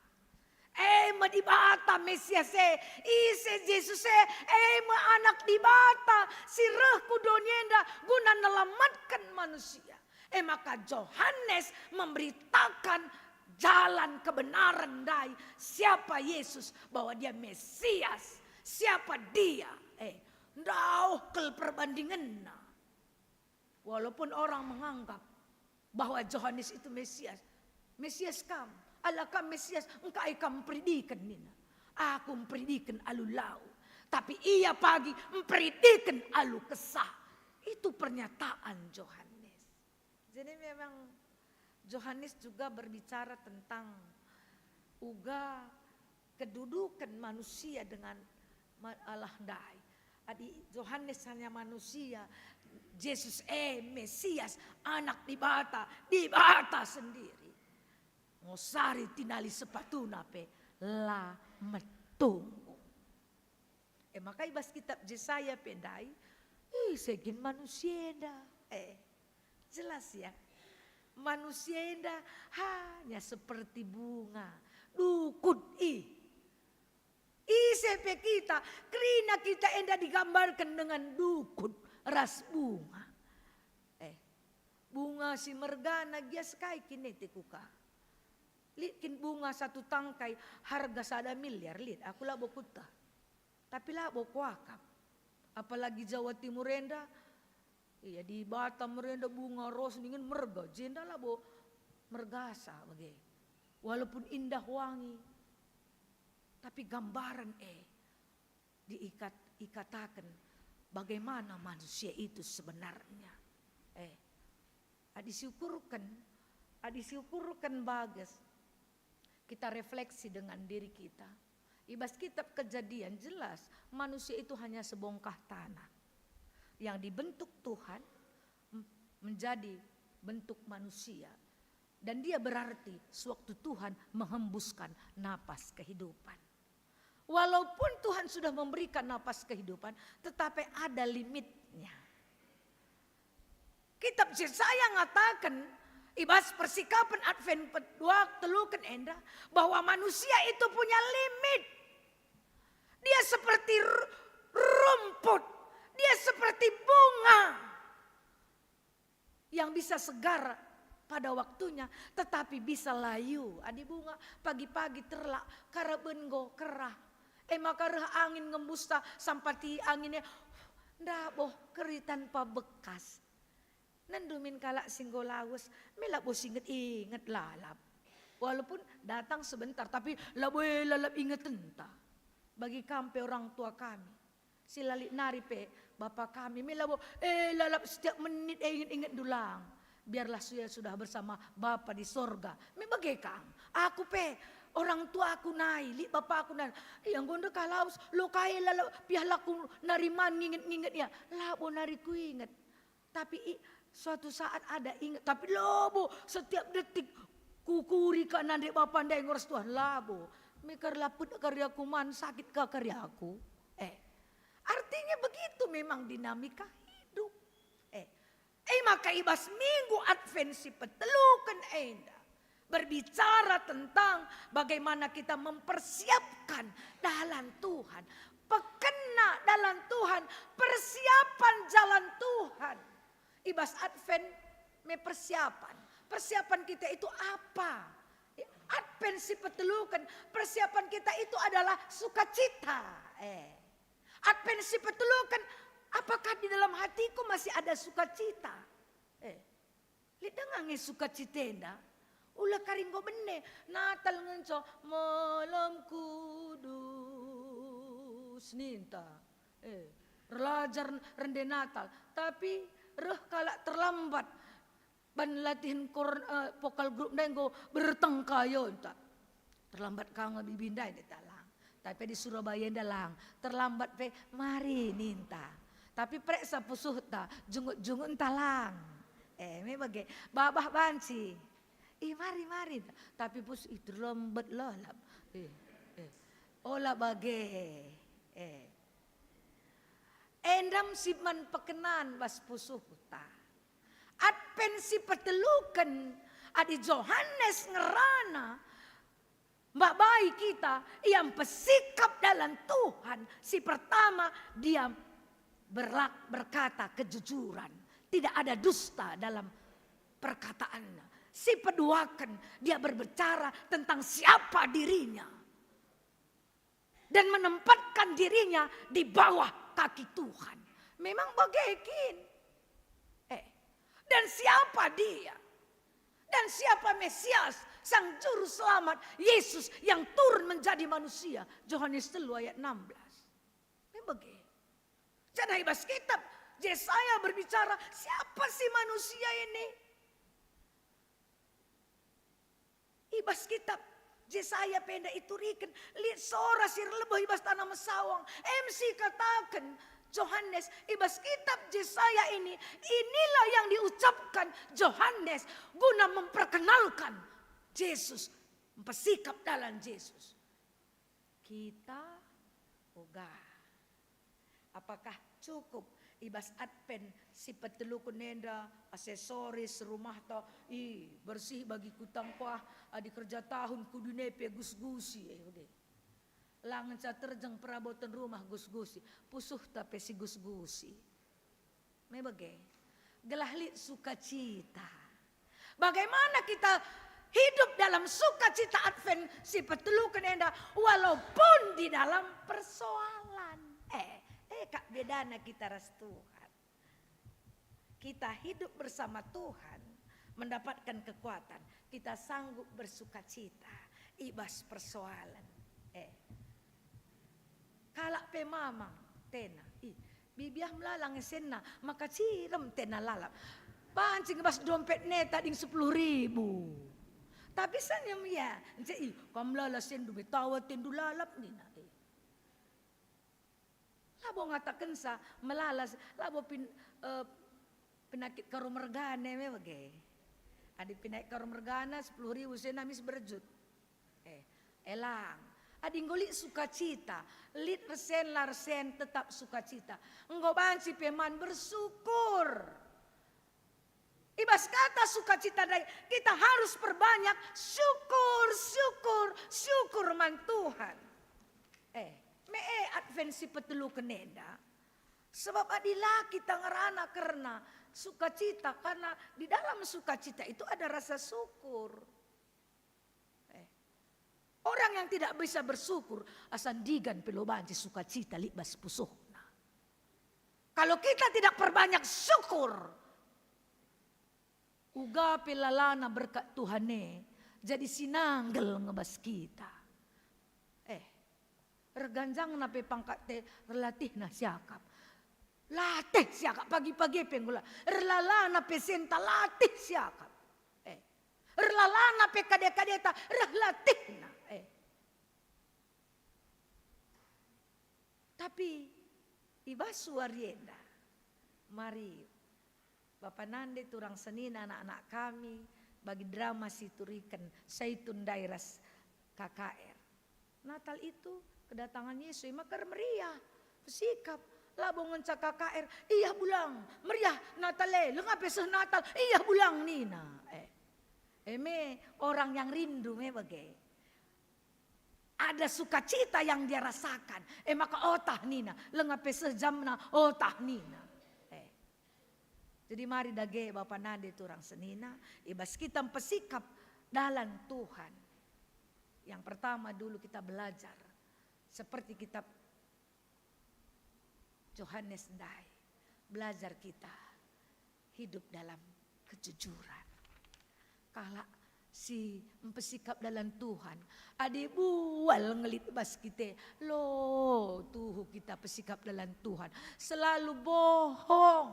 E me Dibata Mesias e, ise Jesus e, e me Anak Dibata si reh ku doni enda guna nelamatken manusia. E maka Johanes memberitakan jalan kebenaran ndai, siapa Yesus, bahwa Dia Mesias, siapa Dia. Eh, ndauh kal perbandingenna. Walaupun orang menganggap bahwa Johanes itu Mesias, "Mesias kam, ala kam Mesias, engkai kam mperidiken?" nina. "Aku mperidiken alu lau, tapi ia pagi mperidiken alu kesah." Itu pernyataan Johanes. Jadi memang Johanes juga berbicara tentang uga kedudukan manusia dengan ma-, Allah ndai. Adi Johanes hanya manusia, Jesus e Mesias, Anak Dibata, Dibata sendiri. Ngosari tinali sepatuna pe la metunggung. E maka i bas kitab Jesaya pe ndai, ise kin manusia enda? Eh, jelas ya. Manusia enda hanya seperti bunga, dukut ih. Ise pe kita, kerina kita enda digambarken dengan dukut ras bunga. Eh, bunga si mergana gia sekai kin nete kuka. Lit kin bunga satu tangkai harga sada miliar, lit, aku labo kuta. Tapi labo kuakap. Apalagi Jawa Timur enda, iya, di Batam enda bunga ros ningen merga, jenda labo mergasa bage. Walaupun indah wangi, tapi gambaran e diikat-, ikataken bagaimana manusia itu sebenarnya. Eh, adi siukurken, adi siukurken bages, kita refleksi dengan diri kita. I bas kitab Kejadian jelas, manusia itu hanya sebongkah tanah yang dibentuk Tuhan m-, menjadi bentuk manusia. Dan dia berarti sewaktu Tuhan menghembuskan napas kehidupan. Walaupun Tuhan sudah memberikan napas kehidupan, tetapi ada limitnya. Kitab Jesaya ngataken, i bas persikapen Advent pet-, dua teluken enda, bahwa manusia itu punya limit. Dia seperti ru-, rumput, dia seperti bunga yang bisa segar pada waktunya, tetapi bisa layu. Adi bunga pagi-pagi terlak, karaben enggo kerah. E maka reh angin ngembusta sampati angin e, ndabuh keri tanpa bekas. Nendu min kalak si enggo lawes, me labo singet-inget lalap. Walaupun datang sebentar, tapi labo e lalap ingetenta. Bagi kam pe orang tua kami, si la lit nari pe bapa kami, me labo e lalap setiap menit e inget-inget ndulang. Biarlah ia sudah bersama Bapa di sorga. Me bage kang, aku pe, orang tuaku nai, lit bapaku nai. Ia enggo ndekah lawes, lo ka e lalap piah laku nari man nginget-nginget ia. Labo nari kuinget. Tapi i-, suatu saat ada inget, tapi labo setiap detik kukuri ka nande bapa ndai ngurus Tuhan, labo. Mikir lapet kari aku man, sakit ka kari aku. Eh, artinya begitu memang dinamika hidup. Eh, eh, maka i bas minggu Advent si peteluken enda, berbicara tentang bagaimana kita mempersiapkan dalan Tuhan, pekena dalan Tuhan, persiapan jalan Tuhan. I bas Advent me persiapan. Persiapan kita itu apa? Advent si peteluken, persiapan kita itu adalah sukacita. Eh. Advent si peteluken, apakah di dalam hatiku masih ada sukacita? Eh. Lit denga nge sukacitenda? Ula kari enggo bene, Natal ngenca malam kudus ninta. Eh, Erlajar rende Natal, tapi reh kalak terlambat ban latihen kor-, eh, vokal grup ndai enggo bertengkayonta. Terlambat ka nge bibi ndai ninta lang. Tapi di Surabaya enda lang, terlambat pe mari ninta. Tapi pereksa pusuhta, jungut-jungut enta lang. Eh, me bage, babah banci. Ih, mari, mari. Tapi pusuh, ih, terlambat lalap. Eh, eh. Ola bage. Eh. Enda me si man pekenan bas pusuhta. Advent si peteluken, adi Johanes ngerana, mbabai kita, ia mpesikap dalan Tuhan. Si pertama, dia berlak-, berkata kejujuran. Tidak ada dusta dalam perkataannya. Si peduaken, dia berbicara tentang siapa dirinya dan menempatkan dirinya di bawah kaki Tuhan. Memang bage kin. Eh, dan siapa dia? Dan siapa Mesias, Sang Juru Selamat, Yesus yang turun menjadi manusia? Johanes telu ayat enam belas. Memang bage. Janah i bas kitab Jesaya berbicara, siapa sih manusia ini? I bas kitab Jesaya pe enda ituriken, lit sora si erlebeh i bas taneh mesawang. Em si kataken Johanes i bas kitab Jesaya ini, inilah yang diucapkan Johanes guna memperkenalkan Jesus, mpesikap dalan Jesus. Kita uga. Apakah cukup i bas Advent si peteluken enda, aksesoris rumahta, ih, bersih bagi kutangkuah, adi kerja tahun kudune pe gus-gusi, eh, bage. La ngenca terjeng peraboten rumah gus-gusi, pusuhta pe si gus-gusi. Me bage, gelah lit sukacita. Bagaimana kita hidup dalam sukacita Advent si peteluken enda, walaupun di dalam persoalan? Eh, eh, kap bedana kita ras Tuhan. Kita hidup bersama Tuhan, mendapatkan kekuatan. Kita sanggup bersukacita i bas persoalan. Eh. Kalak pe mamang tena. Ih, bibiah melala nge senna, maka cirem tena lalap. Banci ngebas dompet neta ding sepuluh ribu. Tapi senyum ia, ence, ih, kam melala sendu, metawa tendu lalap nina. Eh. Labo ngatakensa melala, labo pin-, eh, penakit karu mergana me bage. Adi penakit karu mergana sepuluh ribu senna mis berjut. Eh, elang. Adi enggo lit sukacita, lit resen la resen tetap sukacita. Enggo banci pe man bersyukur. I bas kata sukacita ndai, kita harus perbanyak syukur, syukur, syukur man Tuhan. Eh, me e Advent si peteluken enda. Sebab adi la kita ngerana kerna sukacita, karena di dalam sukacita itu ada rasa syukur. Eh, orang yang tidak bisa bersyukur, asa ndigan pe la banci sukacita lit bas pusuhna. Kalau kita tidak perbanyak syukur, uga pe lalana berkat Tuhan e jadi si nanggel ngebas kita. Eh, erganjangna pe pangkat e, erlatihna siakap. Latih siakap, pagi-pagi pe ngula. Erlalana pe senta, latih siakap. Eh. Erlalana pe kade-kadeta, reh latihna. Eh. Tapi i bas wari enda, mari Bapa Nande turang senina anak-anak kami bagi drama si turiken Saitun ndai ras K K R. Natal itu kedatangan Yesus, e maka ermeriah, pesikap, labo ngenca K K R, "Iah bulang, meriah Natal e, langa pe seh Natal, iah bulang," nina. Eh, e me orang yang rindu me bage. Ada sukacita yang dia rasakan, e maka otah nina, langa pe seh jamna, otah nina. Eh. Jadi mari dage Bapa Nande turang senina, i bas kita mpesikap dalan Tuhan. Yang pertama dulu kita belajar seperti kitab Johanes ndai. Belajar kita hidup dalam kejujuran. Kalak si mpesikap dalan Tuhan. Adi bual ngelit bas kita, lo tuhu kita pesikap dalan Tuhan. Selalu bohong,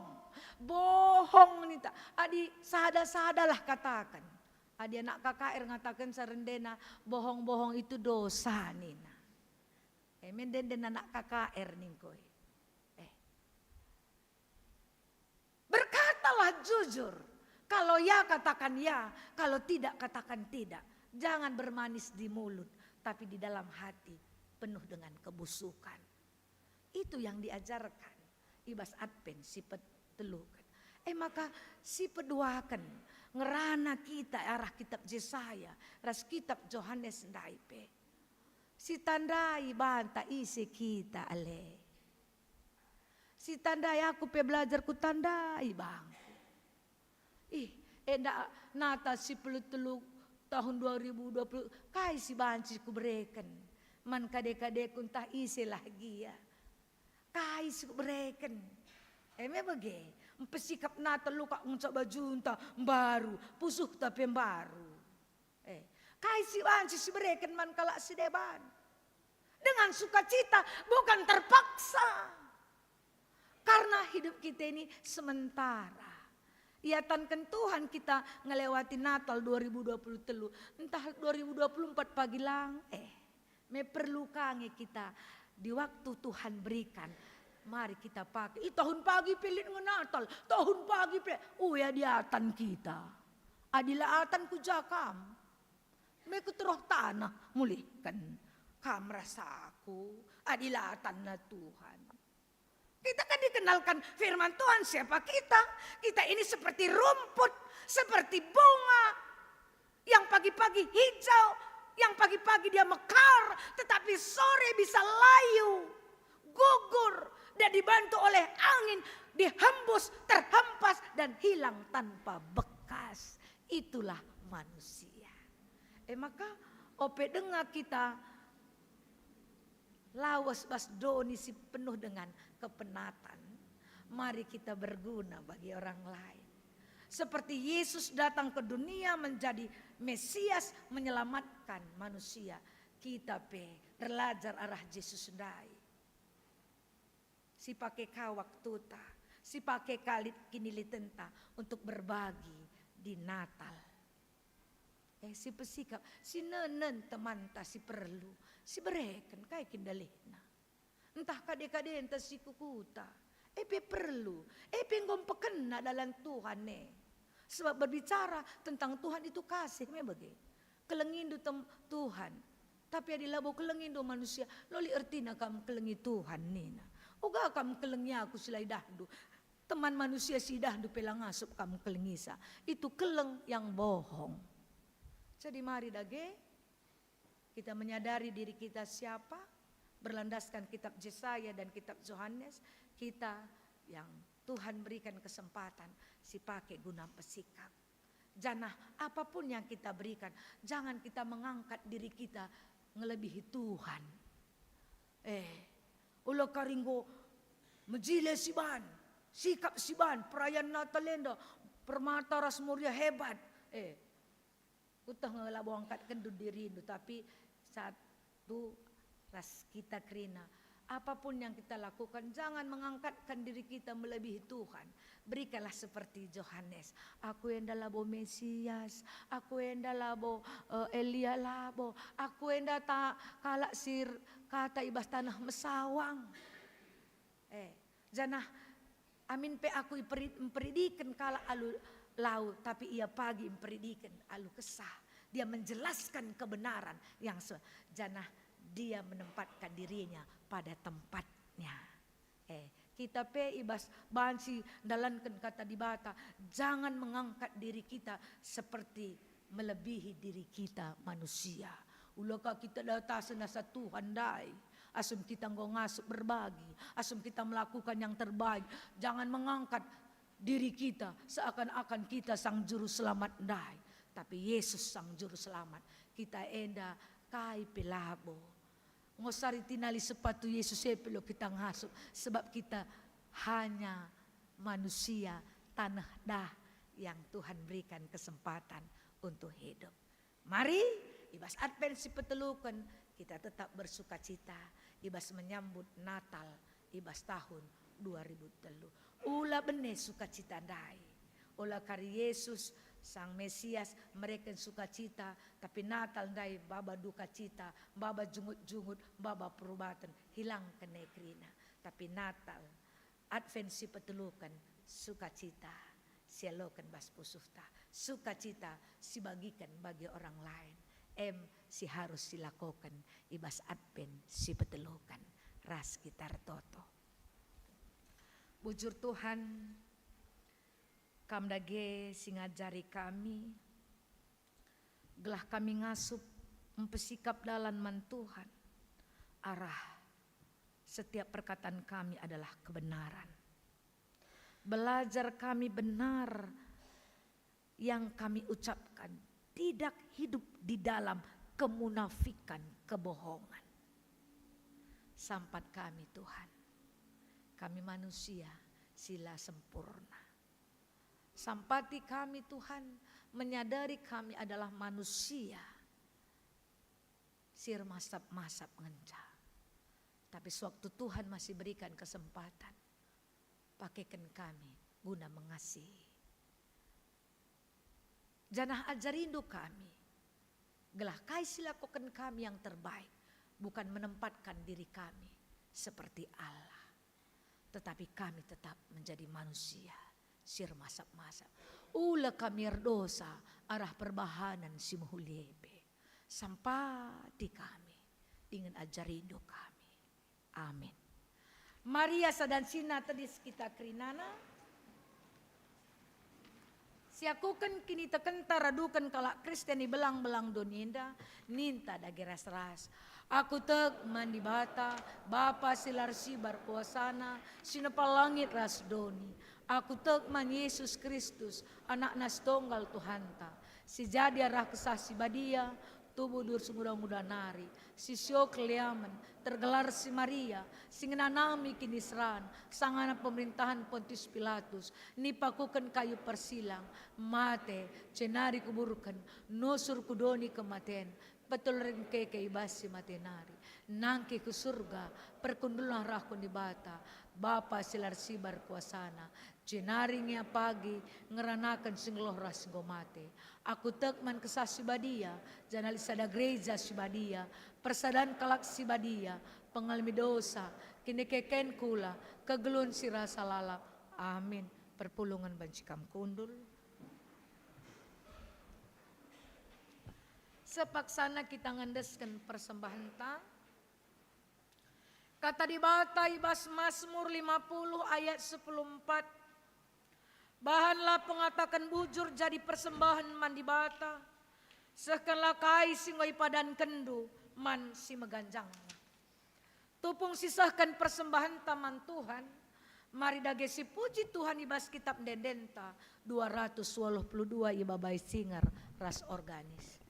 bohong ninta. Adi sada-sadalah kataken. Adi anak K K R ngataken sarendena, bohong-bohong itu dosa nina. Eh, menden den anak K K R ningkoi. Eh. Berkatalah jujur. Kalau ya, katakan ya. Kalau tidak, katakan tidak. Jangan bermanis di mulut, tapi di dalam hati penuh dengan kebusukan. Itu yang diajarkan i bas Advent si peteluken. Eh, maka si peduaken ngerana kita arah kitab Jesaya ras kitab Johanes ndai pe. Si tandai banta ise kita ale. Si tandai aku pe belajar ku tandai bangku. Ih, enda Natal si pelu telu tahun dua ribu dua puluh, kai si banci kubereken man kade-kadeku ntah ise lah gia? Kai si kubereken? Eme bage, mpesikap Natal lo kak ngenca bajunta mbaru, pusuhta pe mbaru. Eh, kai si banci sibereken man kalak si deban? Dengan sukacita, bukan terpaksa. Karena hidup kita ini sementara. Iatanken Tuhan kita ngelewati Natal dua ribu dua puluh telu, entah dua ribu dua puluh empat pagi lang, eh, me perlu ka nge kita di waktu Tuhan berikan, mari kita pakai. Ih, tahun pagi pe lit nge Natal, tahun pagi pe, uya diatan kita. Adila atan ku ja kam. Me ku teruh taneh mulihken kam ras aku, adila atanna Tuhan. Kita kan dikenalkan firman Tuhan siapa kita. Kita ini seperti rumput, seperti bunga yang pagi-pagi hijau, yang pagi-pagi dia mekar, tetapi sore bisa layu, gugur, dan dibantu oleh angin, dihembus, terhempas, dan hilang tanpa bekas. Itulah manusia. Eh, maka ope denga kita lawes bas doni si penuh dengan kepenatan, mari kita berguna bagi orang lain. Seperti Yesus datang ke dunia menjadi Mesias menyelamatkan manusia, kita pe erlajar arah Jesus ndai. Si pake ka waktuta, si pake ka lit kinilitenta untuk berbagi di Natal. Eh, si pesikap, si nenen temanta si perlu, si bereken kai kin dalihna. Ntah kade-kadenta si kukuta, e pe perlu, e pe enggo mpekena dalan Tuhan e. Sebab berbicara tentang Tuhan itu kasih me bage. Kelengindu tem-, Tuhan. Tapi adi labo kelengindu manusia, loli ertina kam kelengi Tuhan nina. Uga kam kelengi aku si la idahndu. Teman manusia si idahndu pe la ngasup kam kelengisa. Itu keleng yang bohong. Jadi mari dage kita menyadari diri kita siapa, berlandaskan kitab Jesaya dan kitab Johanes, kita yang Tuhan berikan kesempatan si pake guna pesikap. Janah apapun yang kita berikan, jangan kita mengangkat diri kita ngelebihi Tuhan. Eh, ula kari enggo mejile si ban, sikap si ban, perayaan Natal enda, permata ras meriah hebat. Eh, kueteh nge labo angkatkenndu dirindu, tapi satu ras kita kerina. Apapun yang kita lakukan, jangan mengangkatkan diri kita melebihi Tuhan. Berikanlah seperti Johanes. Aku enda labo Mesias, aku enda labo, eh, Elia labo, aku enda ta kalak si er-, kata i bas taneh mesawang. Eh, janah amin pe aku iperi-, mperidiken kalak alu lau, tapi ia pagi mperidiken alu kesah. Dia menjelaskan kebenaran yang se-, janah dia menempatkan dirinya pada tempatnya. Eh, kita pe i bas banci ndalanken kata Dibata, jangan mengangkat diri kita seperti melebihi diri kita manusia. Ula ka kita datasen asa Tuhan ndai. Asum kita enggo ngasup berbagi, asum kita melakukan yang terbaik, jangan mengangkat diri kita seakan-akan kita Sang Juru Selamat ndai. Tapi Yesus Sang Juru Selamat, kita enda kai pe labo. Enggo sari tinali sepatu Yesus e pe lo kita ngasup, sebab kita hanya manusia taneh dah yang Tuhan berikan kesempatan untuk hidup. Mari, i bas Advent si peteluken, kita tetap bersukacita i bas menyambut Natal i bas tahun dua ribu telu. Ula bene sukacita ndai. Ola kari Yesus, Sang Mesias, mereken sukacita, tapi Natal ndai maba dukacita, maba jungut-jungut, maba perubaten, hilangken e kerina. Tapi Natal, Advent si peteluken, sukacita si ialoken bas pusuhta, sukacita si bagiken bagi orang lain, em si harus silakoken i bas Advent si peteluken. Ras kita ertoto. Bujur Tuhan, Kam dage si ngajari kami, gelah kami ngasup mpesikap dalan man Tuhan, arah setiap perkataan kami adalah kebenaran. Belajar kami benar yang kami ucapkan, tidak hidup di dalam kemunafikan, kebohongan. Sampat kami, Tuhan, kami manusia si la sempurna. Sampati kami, Tuhan, menyadari kami adalah manusia si ermasap-masap ngenca. Tapi sewaktu Tuhan masih berikan kesempatan, pakeken kami guna mengasihi. Janah ajarindu kami, gelah kai si lakoken kami yang terbaik, bukan menempatkan diri kami seperti Allah, tetapi kami tetap menjadi manusia si ermasap-masap. Ula kami erdosa arah perbahanen si mehuli e pe. Sampati kami dingen ajarindu kami. Amin. Maria sadansina tedis kita kerinana. Siakuken kinitekenta raduken kalak Kristen i belang-belang doni enda, ninta dage ras-ras. Aku tek man Dibata, Bapa si la ersibar kuasana, si nepa langit ras doni. Aku tek man Yesus Kristus, Anakna si tonggal Tuhanta, si jadi arah Kesah Si Badia, tubuh durus nguda-nguda nari, si sio keliamen, tergelar si Maria, si ngenanami kiniseran, sangana pemerintahan Pontius Pilatus, nipakuken kayu persilang, mate, jenari kuburken, nusur ku doni kematen, peteluren keke i bas si mate nari, nangkih ku Surga, perkundulna rah ku Dibata, Bapa si la ersibar kuasana, jenari ngia pagi ngeranaken si nggeluh ras si enggo mate. Aku tek man Kesah Si Badia, janah lit sada gereja si badia, persadan kalak si badia, pengalemi dosa, kinekeken kula, kegeluhen si rasa lalap. Amin. Perpulungen banci kam kundul. Sepaksana kita ngendesken persembahenta. Kata Dibata i bas Masmur lima puluh ayat sepuluh empat, "Bahanlah pengataken bujur jadi persembahen man Dibata, sehkenlah kai si enggo ipadankenndu man si meganjangna." Tupung sisehken persembahenta man Tuhan, mari dage sipuji Tuhan i bas Kitap Ende-endenta dua ratus waluh puluh dua, ibabai singer ras organis.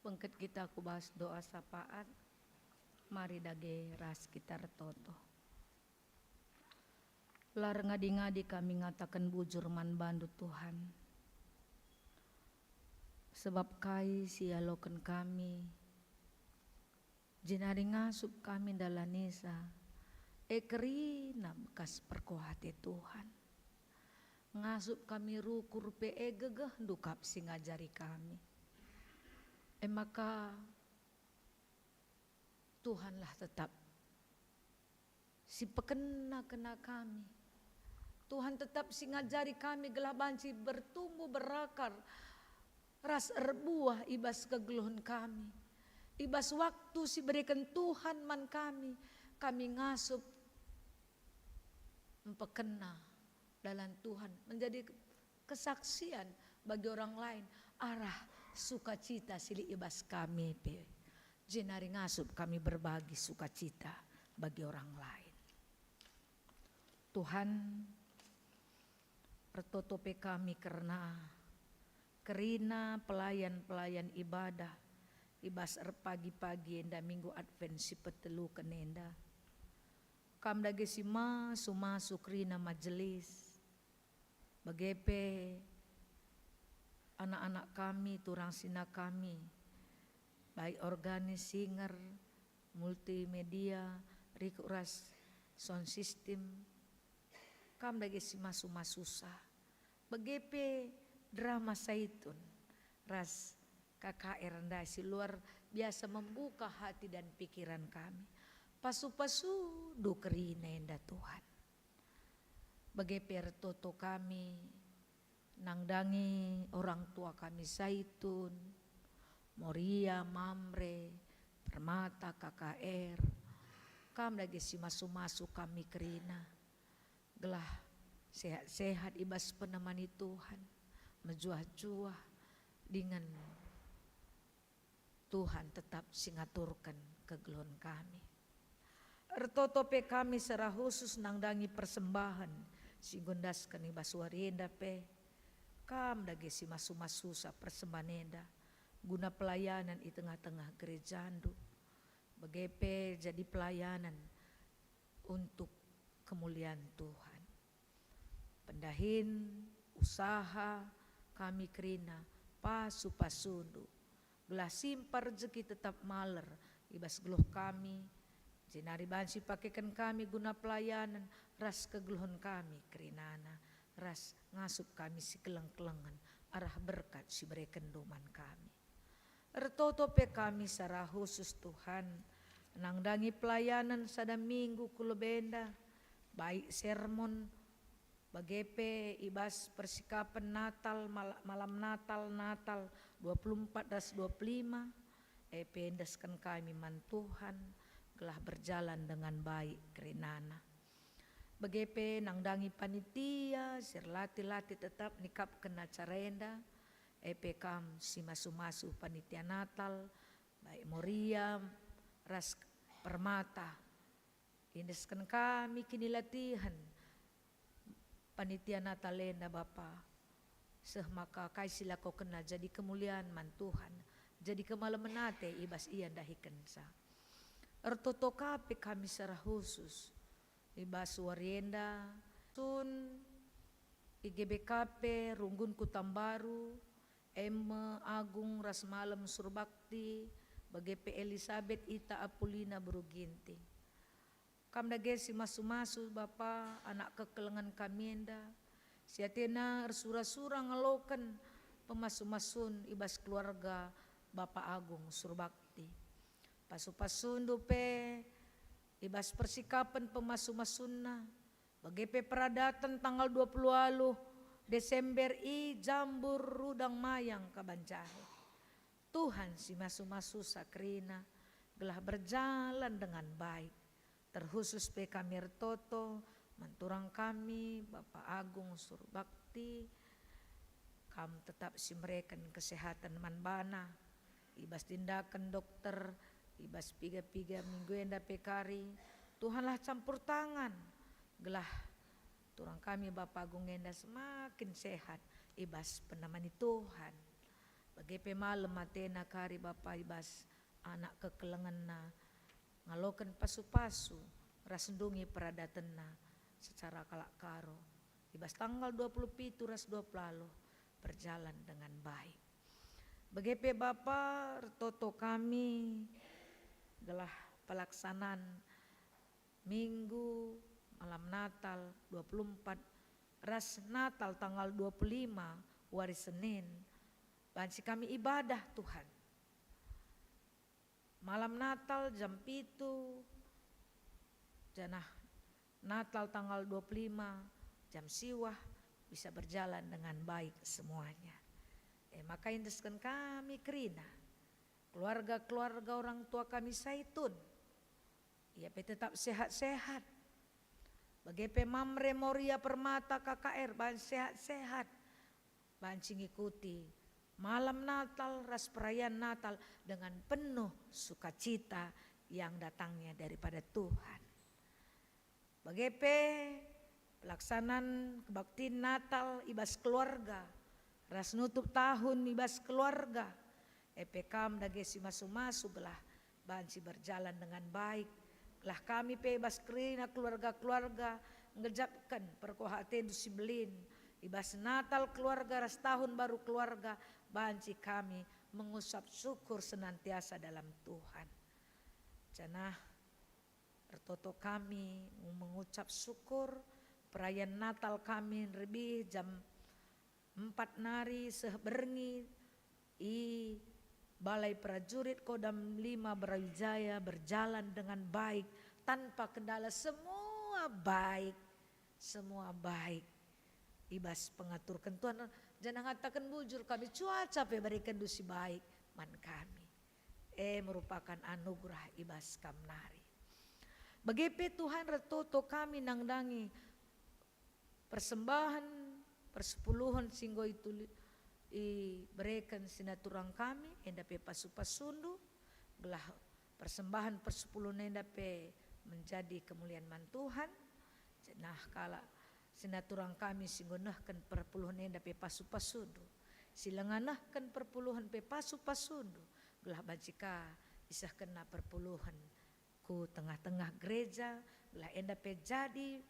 Bengket kita ku bas doa sapaat, mari dage ras kita ertoto. La erngadi-ngadi kami ngataken bujur man bandu, Tuhan. Sebab kai si ialoken kami, jenari ngasup kami ndalanisa, e kerina bekas perkuah ate Tuhan. Ngasup kami rukur pe e gegehndu kap si ngajari kami. E maka Tuhanlah tetap si pekena-kena kami. Tuhan tetap si ngajari kami gelah banci bertumbuh berakar ras erbuah i bas kegeluhen kami. I bas waktu si bereken Tuhan man kami, kami ngasup mpekena dalan Tuhan, menjadi kesaksian bagi orang lain arah sukacita si lit i bas kami pe. Jenari ngasup kami berbagi sukacita bagi orang lain. Tuhan, ertoto pe kami kerna kerina pelayan-pelayan ibadah i bas erpagi-pagi enda Minggu Advent si peteluken enda. Kam dage si masu-masu kerina majelis, bage pe anak-anak kami, turang sina kami, baik organis, singer, multimedia, rikut ras sound system. Kam dage si masu-masusa, bage pe drama Saitun ras K K R ndai si luar biasa membuka hati dan pikiran kami. Pasu-pasundu kerina enda, Tuhan. Bage pe ertoto kami nandangi orang tua kami Saitun, Moria, Mamre, Permata, K K R. Kam dage si masu-masu kami kerina, gelah sehat-sehat i bas penemani Tuhan, mejuah-juah dingen Tuhan tetap si ngaturken kegeluhen kami. Ertoto pe kami secara khusus nandangi persembahen si enggo endasken i bas wari enda pe. Kam dage si masu-masusa persembahen enda guna pelayanan i tengah-tengah gerejandu, bage pe jadi pelayanan untuk kemulian Tuhan. Pendahin usaha kami kerina pasu-pasundu, gelah simpan rejeki tetap maler i bas geluh kami, jenari banci pakeken kami guna pelayanen ras kegeluhen kami kerinana, ras ngasup kami si keleng-kelengen arah berkat si berekenndu man kami. Ertoto pe kami secara khusus, Tuhan, nandangi pelayanen sada minggu ku lebe enda, baik sermon, bage pe i bas persikapen Natal, mal-, malam Natal, Natal dua puluh empat ras dua puluh lima, e pe endesken kami man Tuhan, gelah berjalan dengan baik kerinana. Bage pe nandangi panitia si erlatih-latih tetap nikapken acara enda, e pe kam si masu-masu panitia Natal, baik Moria ras Permata. Iendesken kami kinilatihen panitia Natal enda, Bapa, seh maka kai si ilakokenna jadi kemulian man Tuhan, jadi kemalemen ate i bas ia ndahikenca. Ertoto ka pe kami secara khusus i bas wari enda, sun i G B K P Runggun Kutambaru, Eme Agung ras Malem Surbakti, bage pe Elisabet Ita Apulina Beru Ginting. Kam dage si masu-masu, Bapa, anak kekelengen kami enda, si atena ersura-sura ngaloken pemasu-masun i bas keluarga Bapa Agung Surbakti. Pasu-pasundu pe i bas persikapen pemasu-masunna, bage pe peradaten tanggal dua puluh waluh Desember i Jambur Rudang Mayang Kabanjahe. Tuhan si masu-masusa kerina, gelah berjalan dengan baik. Terkhusus pe kami ertoto man turang kami, Bapa Agung Surbakti, kam tetap si mereken kesehatan man bana, i bas tindaken dokter, i bas piga-piga minggu enda pe kari, Tuhanlah campur tangan, gelah turang kami Bapa Agung enda semakin sehat i bas penemani Tuhan. Bage pe malem atena kari Bapa i bas anak kekelengenna, ngaloken pasu-pasu ras ndungi peradatenna secara kalak Karo. I bas tanggal dua puluh pitu ras dua puluh berjalan dengan baik. Bage pe Bapa, ertoto kami gelah pelaksanaan Minggu, malam Natal dua puluh empat, ras Natal tanggal dua puluh lima, wari Senin, banci kami ibadah, Tuhan. Malam Natal jam pitu, janah Natal tanggal dua puluh lima jam siwah bisa berjalan dengan baik semuanya. E maka endesken kami kerina, keluarga-keluarga orang tua kami Saitun, ia pe tetap sehat-sehat. Bage pe Mamre, Moria, Permata, K K R, banci sehat-sehat, banci ngikuti malam Natal ras perayaan Natal dengan penuh sukacita yang datangnya daripada Tuhan. Bage pe pelaksanaan kebaktin Natal i bas keluarga, ras nutup tahun i bas keluarga. E pe kam dage si masu-masu gelah banci berjalan dengan baik, gelah kami pe i bas kerina keluarga-keluarga ngejapken perkuah atendu si mbelin. I bas Natal keluarga ras Tahun Baru keluarga, banci kami mengucap syukur senantiasa dalam Tuhan. Janah ertoto kami mengucap syukur, perayaan Natal kami rebih jam empat nari seh berngi i Balai Prajurit Kodam lima Brawijaya berjalan dengan baik, tanpa kendala, semua baik, semua baik. I bas pengaturken Tuhan, janah ngataken bujur kami, cuaca pe iberekenNdu si baik man kami. E merupakan anugerah i bas kam nari. Bage pe Tuhan, ertoto kami nandangi persembahen persepuluhen si enggo ituli-, ibereken si naturang kami, enda pe pasu-pasundu, gelah persembahen persepuluhen enda pe menjadi kemulian man Tuhan. Nah, kalak si naturang kami si enggo nehken perpuluhen enda pe pasu-pasundu, si langa nehken perpuluhen pe pasu-pasundu, gelah banci ka isehkenna perpuluhen ku tengah-tengah gereja, gelah enda pe jadi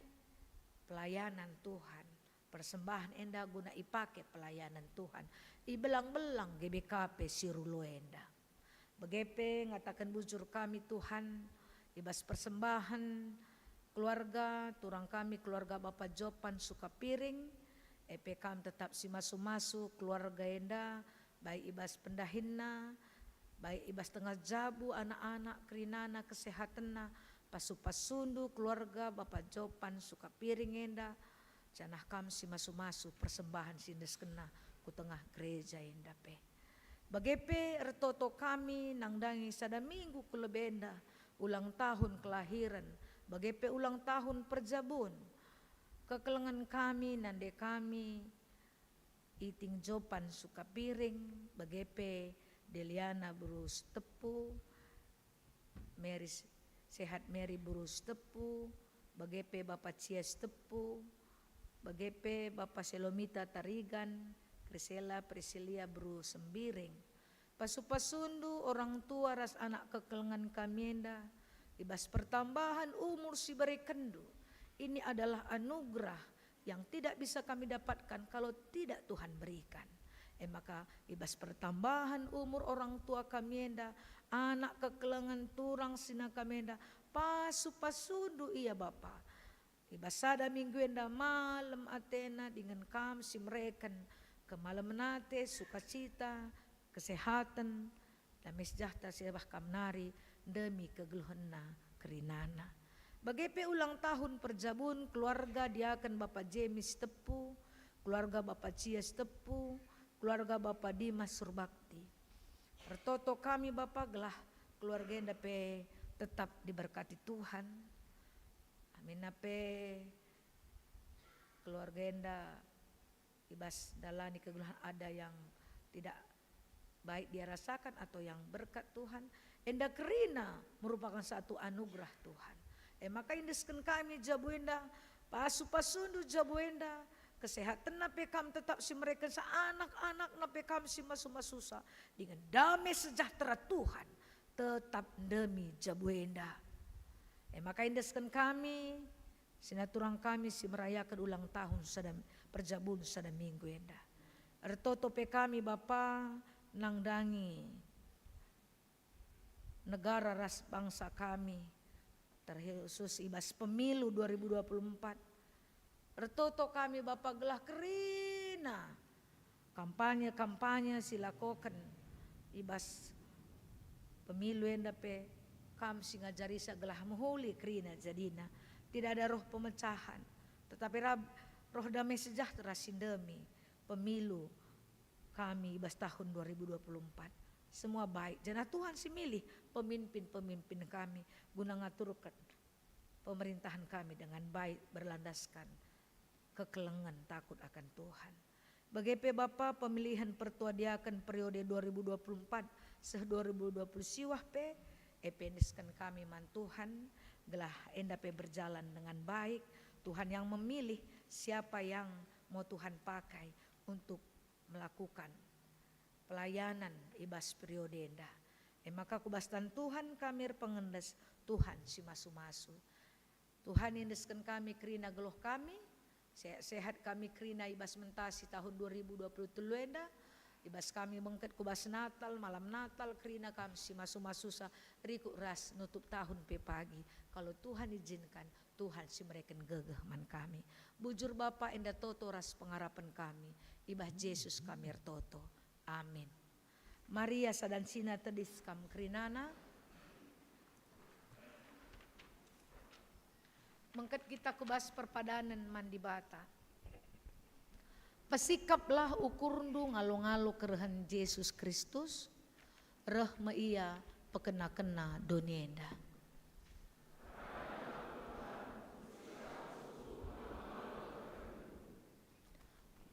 pelayanan Tuhan. Persembahen enda guna ipake pelayanan Tuhan i belang-belang G B K P si rulo enda. Bage pe ngataken bujur kami, Tuhan, i bas persembahen keluarga, turang kami keluarga Bapa Jopan Sukapiring, e pe kam tetap si masu-masu keluarga enda, baik i bas pendahinna, baik i bas tengah jabu anak-anak, kerinana, kesehatenna, pasu-pasundu keluarga Bapa Jopan Sukapiring enda, janah kam si masu-masu persembahen si endeskenna ku tengah gereja enda pe. Bage pe ertoto kami nandangi sada minggu ku lebe enda ulang tahun kelahiren, bage pe ulang tahun perjabun. Kekelengen kami, nande kami, Iting Jopan Sukapiring, bage pe Deliana Beru Sitepu, Mary S-, Sehat Mary Beru Sitepu, bage pe Bapa Cia Sitepu, bage pe Bapa Selomita Tarigan, Krisela Prisilia Beru Sembiring. Pasu-pasundu orang tua ras anak kekelengen kami enda, i bas pertambahan umur si berekenndu. Ini adalah anugerah yang tidak bisa kami dapatkan kalau tidak Tuhan berikan. E maka, i bas pertambahan umur orang tua kami enda, anak kekelengen, turang senina kami enda, pasu-pasundu ia, Bapa. I bas sada minggu enda malem atena dingen kam si mereken kemalemen ate, sukacita, kesehaten, dame sejahtera si ibas kam nari demi kegeluhenna kerinana. Bage pe ulang tahun perjabun keluarga diaken Bapa Jemis Sitepu, keluarga Bapa Cia Sitepu, keluarga Bapa Dimas Surbakti. Ertoto kami, Bapa, gelah keluarga enda pe tetap diberkati Tuhan. Aminna pe keluarga enda i bas ndalani kegeluhen ada yang tidak baik dia rasakan atau yang berkat Tuhan, enda kerina merupakan satu anugerah Tuhan. E maka endesken kami jabu enda, pasu-pasundu jabu enda, Kesehatenna pe Kam tetap si merekensa, anak-anakna pe Kam si masu-masusa, dingen dame sejahtera Tuhan tetap ndemi jabu enda. E maka endesken kami, sinaturang kami si merayaken ulang tahun sada, perjabun sada minggu enda. Ertoto pe kami, Bapa, nandangi negara ras bangsa kami, terkhusus i bas pemilu dua ribu dua puluh empat. Ertoto kami, Bapa, gelah kerina kampanye-kampanye si lakoken i bas pemilu enda pe Kam si ngajarisa gelah mehuli kerina jadina. Tidak ada roh pemecahan, tetapi rab-, roh damai sejahtera si ndemi pemilu kami i bas tahun dua ribu dua puluh empat. Semua baik, janah Tuhan si milih pemimpin-pemimpin kami guna ngaturken pemerintahan kami dengan baik, berlandaskan kekelengen takut akan Tuhan. Bage pe, Bapa, pemilihan pertua diaken periode dua ribu dua puluh empat seh dua ribu dua puluh siwah pe, e pe endesken kami man Tuhan, gelah enda pe berjalan dengan baik. Tuhan yang memilih siapa yang mau Tuhan pakai untuk melakukan pelayanan i bas periode enda. E maka ku bas tan Tuhan kami erpengendes, Tuhan si masu-masu. Tuhan, iendesken kami kerina geluh kami, sehat-sehat kami kerina i bas mentasi tahun dua ribu dua puluh telu enda, i bas kami bengket ku bas Natal, malam Natal, kerina Kam si masu-masusa, rikut ras nutup tahun pe pagi. Kalau Tuhan izinkan, Tuhan si mereken gegeh man kami. Bujur Bapa, enda toto ras pengarapen kami, i bas Jesus kami ertoto. Amin. Maria, sadansina tedis Kam kerinana. Mengket kita ku bas perpadanen man Dibata. Pesikaplah ukurndu ngalo-ngalo kerehen Jesus Kristus, reh me Ia pekena-kena doni enda.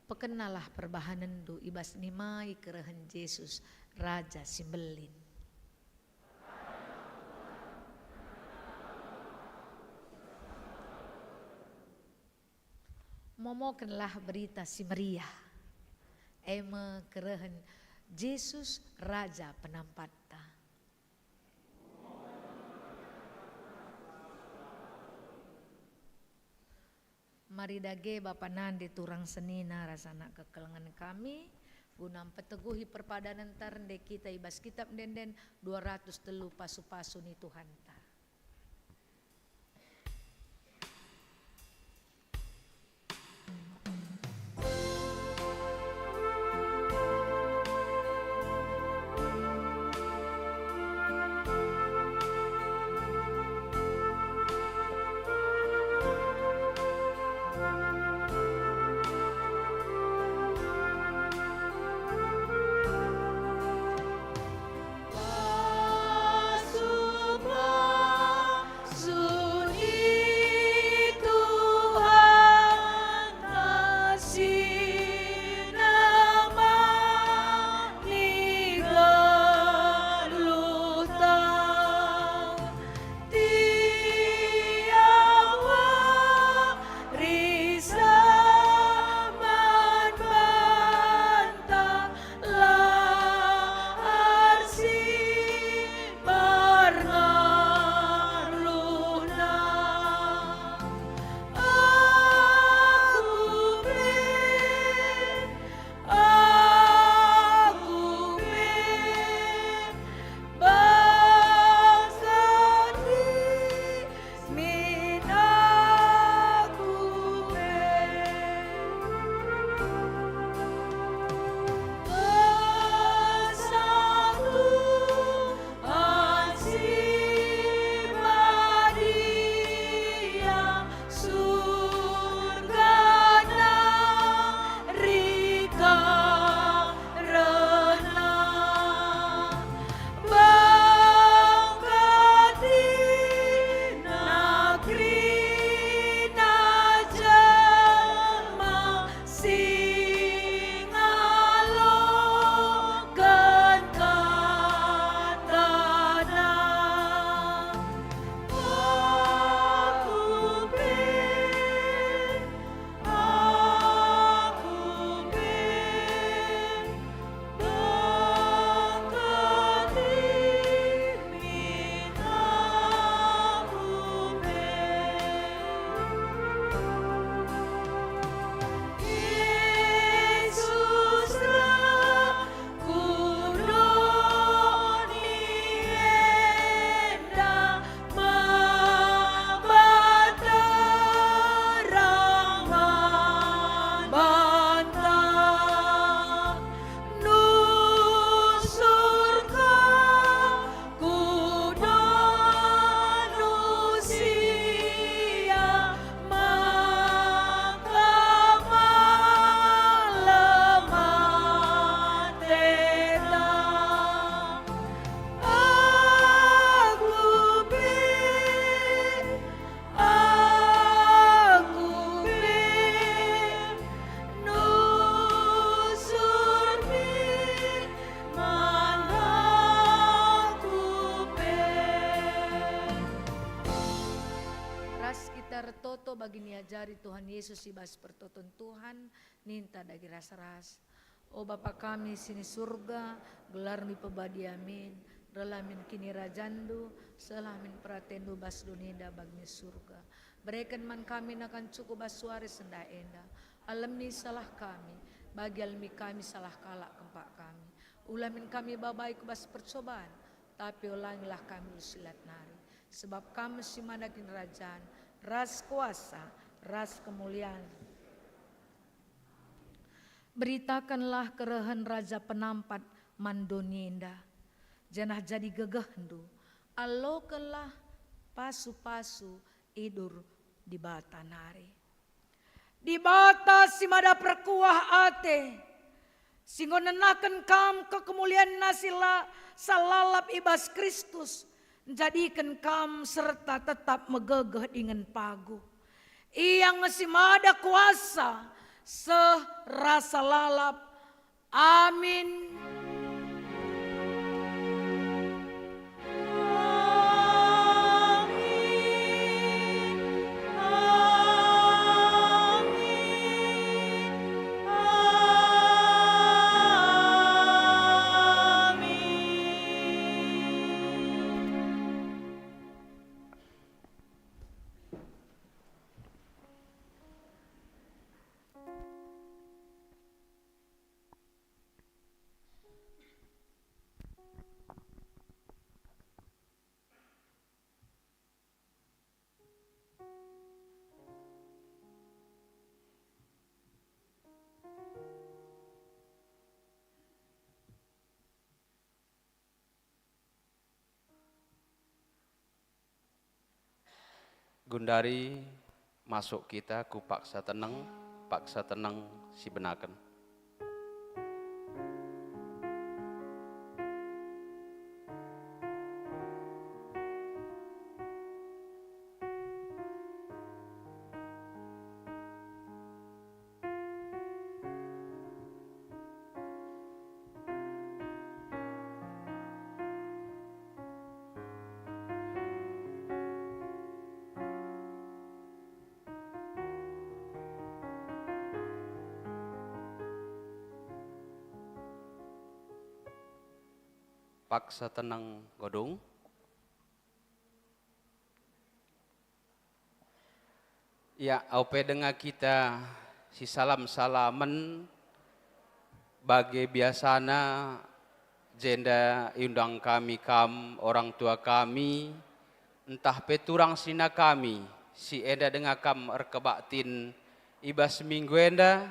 Pekenalah perbahanenndu i bas nimai kerehen Jesus, Raja si Mbelin. Momokenlah Berita Si Meriah, e me kerehen Jesus, Raja Penampatta. Mari dage bapa nande turang senina ras anak kekelengen kami, guna mpeteguhi perpadanenta rende kita i bas Kitab Ende-enden dua ratus telu, Pasu-pasu ni Tuhanta. Iajari Tuhan Yesus i bas pertoton Tuhan, ninta dage ras-ras. O Bapa kami si ni Surga, gelarNdu ipebadia min, rehlah min kinirajanNdu, sehlah min peratenNdu bas doni enda bagi ni Surga. Bereken man kami nakan cukup bas wari sendah enda. Alemi salah kami, bagi alemi kami salah kalak kempak kami. Ula min kami babai ku bas percoban, tapi olangilah kami ras si lat nari. Sebab Kam si man kinirajan, ras kuasa, ras kemulian. Beritakenlah kerehen Raja Penampat man doni enda, janah jadi gegehndu, alokenlah pasu-pasu idur Dibata nari. Dibata si mada perkuah ate, si enggo nenahken kam kekemulianNa si la salalap i bas Kristus, njadiken kam serta tetap megegeh dingen paguh. Ia nge si mada kuasa seh rasa lalap. Amin. Gundari masuk kita ku paksa teneng, paksa teneng si benaken. Paksa teneng godung. Ya, ope denga kita sisalam-salamen bage biasana, jenda iundang kami kam, orang tua kami, ntah pe turang senina kami, si enda denga kam erkebaktin i bas minggu enda,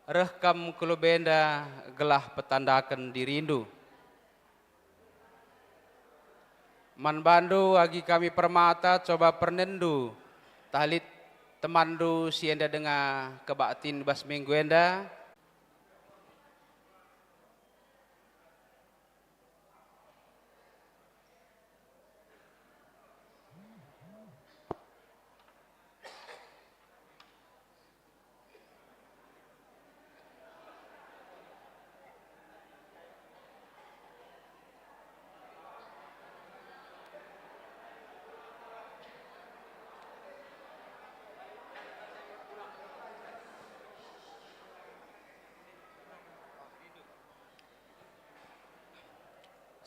reh kam ku lebe enda gelah petandaken dirindu. Man bandu agi kami permata coba pernenndu, tah lit temanndu si enda denga kebaktin bas minggu enda.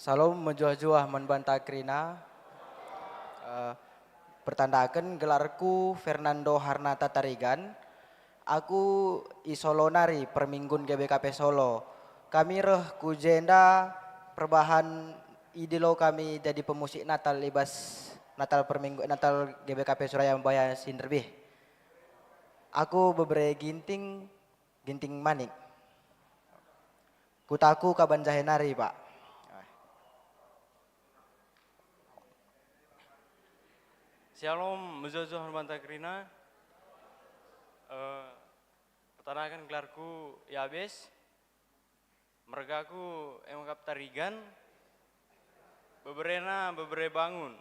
Salom mejuah-juah man banta kerina. Eh, pertandaken gelarku Fernando Harnata Tarigan. Aku i Solo nari, perminggun G B K P Solo. Kami reh ku jenda perbahan idilo kami jadi pemusik Natal i bas Natal perminggu, Natal G B K P Suraya Mbaya si nderbih. Aku bebere Ginting, Ginting Manik. Kutaku Kabanjahe nari, Pak. Shalom, mejuah-juah man banta kerina. Eh, pertandaken gelarku Yabes. Mergaku e me kap Tarigan. Beberena bebere Bangun.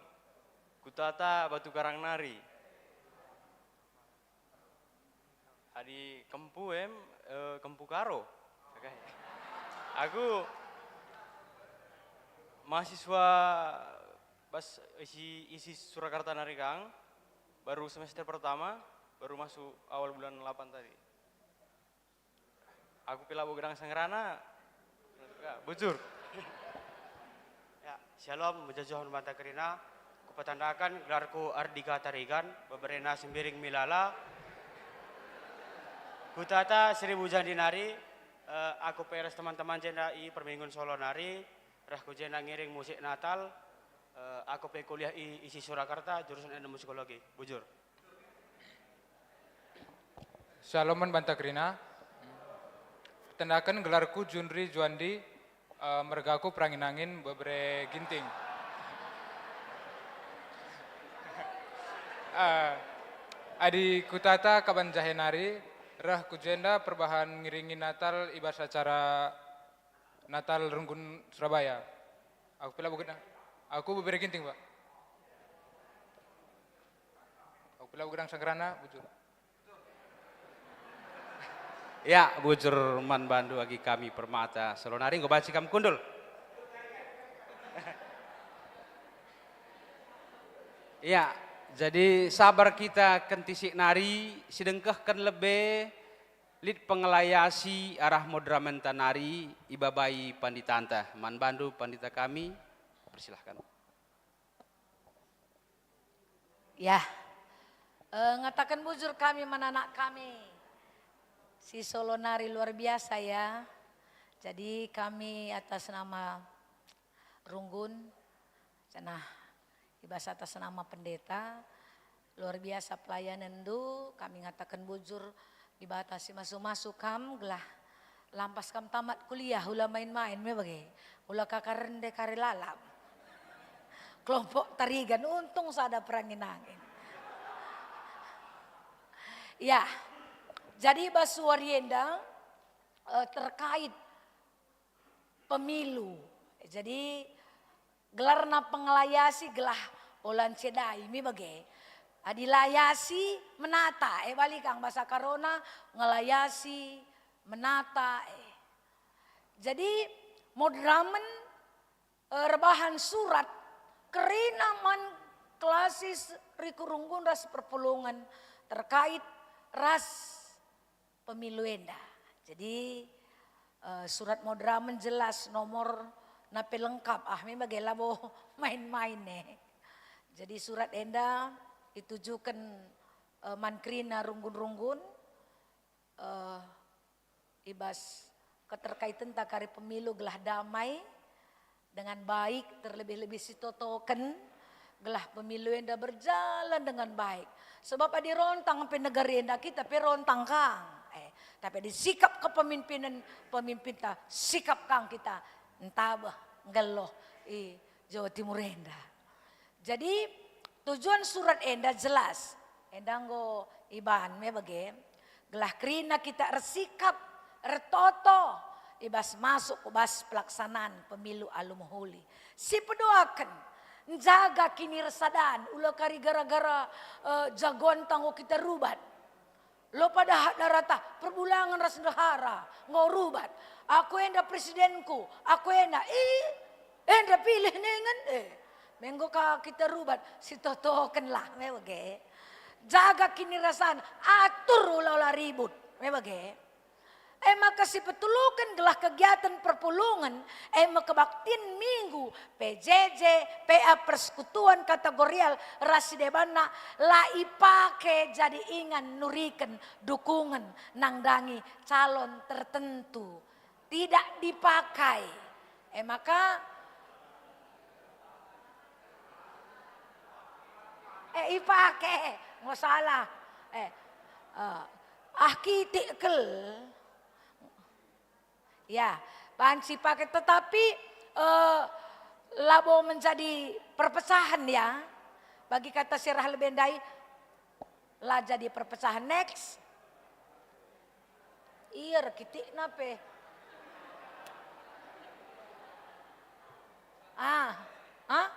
Kutata Batu Karang nari. Adi kempu em, eh, kempu Karo. Aku mahasiswa bas isi, isi Surakarta nari kang, baru semester pertama, baru masuk awal bulan delapan tadi. Aku pe labo gedang sanggerana. Ya, bujur. Ya, shalom, mejuah-juah man banta kerina. Kupetandaken gelarku Ardika Tarigan, beberena Sembiring Milala. Kutata Seribu Jandi nari, eh, aku pe ras teman-teman jenda i Perminggun Solo nari, reh ku jenda ngiring musik Natal, eh, aku pe kuliah i, i si Surakarta, jurusan ilmu psikologi. Bujur. Shalom man banta kerina. Petandaken gelarku Junri Juandi, eh, mergaku Perangin-angin, bebere Ginting. Eh, adi kutata kaban jahe nari, reh ku jenda perbahan ngiringi Natal i bas acara Natal Runggun Surabaya. Aku pe labo gedang, aku bebere Ginting, Pak. Aku pe labo gedang sanggerana, bujur. Ya, bujur man bandu agi kami Permata Solo nari, enggo banci kam kundul. Ya, jadi sabar kita kentisik nari, sidengkehken lebe, lit pengelayasi arah modramenta nari ibabai panditanta. Man bandu pandita kami, persilahkan. Ya. Eh, ngataken bujur kami man anak kami si Solo nari luar biasa ya. Jadi kami atas nama Runggun, janah i bas atas nama pendeta, luar biasa pelayanenndu, kami ngataken bujur, Dibata si masu-masu kam gelah lampas kam tamat kuliah, ula main-main me bage, ula kaka rende kari lalap. Kelompok Tarigan, untung sada Perangin-angin. Ya, jadi bas wari enda, eh, terkait pemilu. Jadi, gelarna pengelayasi gelah ola ncedai, mi bage. Adi layasi menata, e bali kang basa Karona, ngelayasi menata, e. Jadi, moderamen, e, erbahan surat kerina man klasis rikurunggun ras perpulungen terkait ras pemilu enda. Jadi, eh, surat moderamen jelas, nomorna pe lengkap, ah, me bage labo main-main e. Jadi surat enda itujuken, eh, man kerina runggun-runggun, eh, i bas keterkaitenta kari pemilu gelah damai, dengan baik, terlebih-lebih sitotoken, gelah pemilu enda berjalan dengan baik. Sebab adi rontang pe negeri enda, kita pe rontang kang. Eh, tapi adi sikap kepemimpinan pemimpinta, sikap kang kita ntabeh nggeluh i Jawa Timur enda. Jadi, tujuan surat enda jelas. Enda enggo ibahan me bage, gelah kerina kita ersikap, ertoto, i bas masuk ku bas pelaksanaan pemilu alu mehuli. Sipedoaken, njaga kinirasadan, ula kari gara-gara, eh, jagoanta enggo kita rubat. Lo pada hat darata, perbulangen ras ndehara, enggo rubat. Aku enda presidenku, aku enda, ih, enda pilih ningen, eh. Me enggo ka kita rubat, sitotokenlah, me bage. Jaga kinirasan, atur ula-ula ribut, me bage. E maka sipetuluken gelah kegiatan perpulungen, e me kebaktin minggu, P J J, P A persekutuan kategorial ras si debanna la ipake jadi ingan nuriken dukungen nandangi calon tertentu. Tidak dipakai. E maka, e, ipake, enggo salah. E, e, ah, kitik kel. Ya, banci pake, tetapi, eh, labo menjadi perpecahan ya. Bagi kata si reh lebe ndai, la jadi perpecahan. Next. Iya, erkitikna pe. Ah, ah?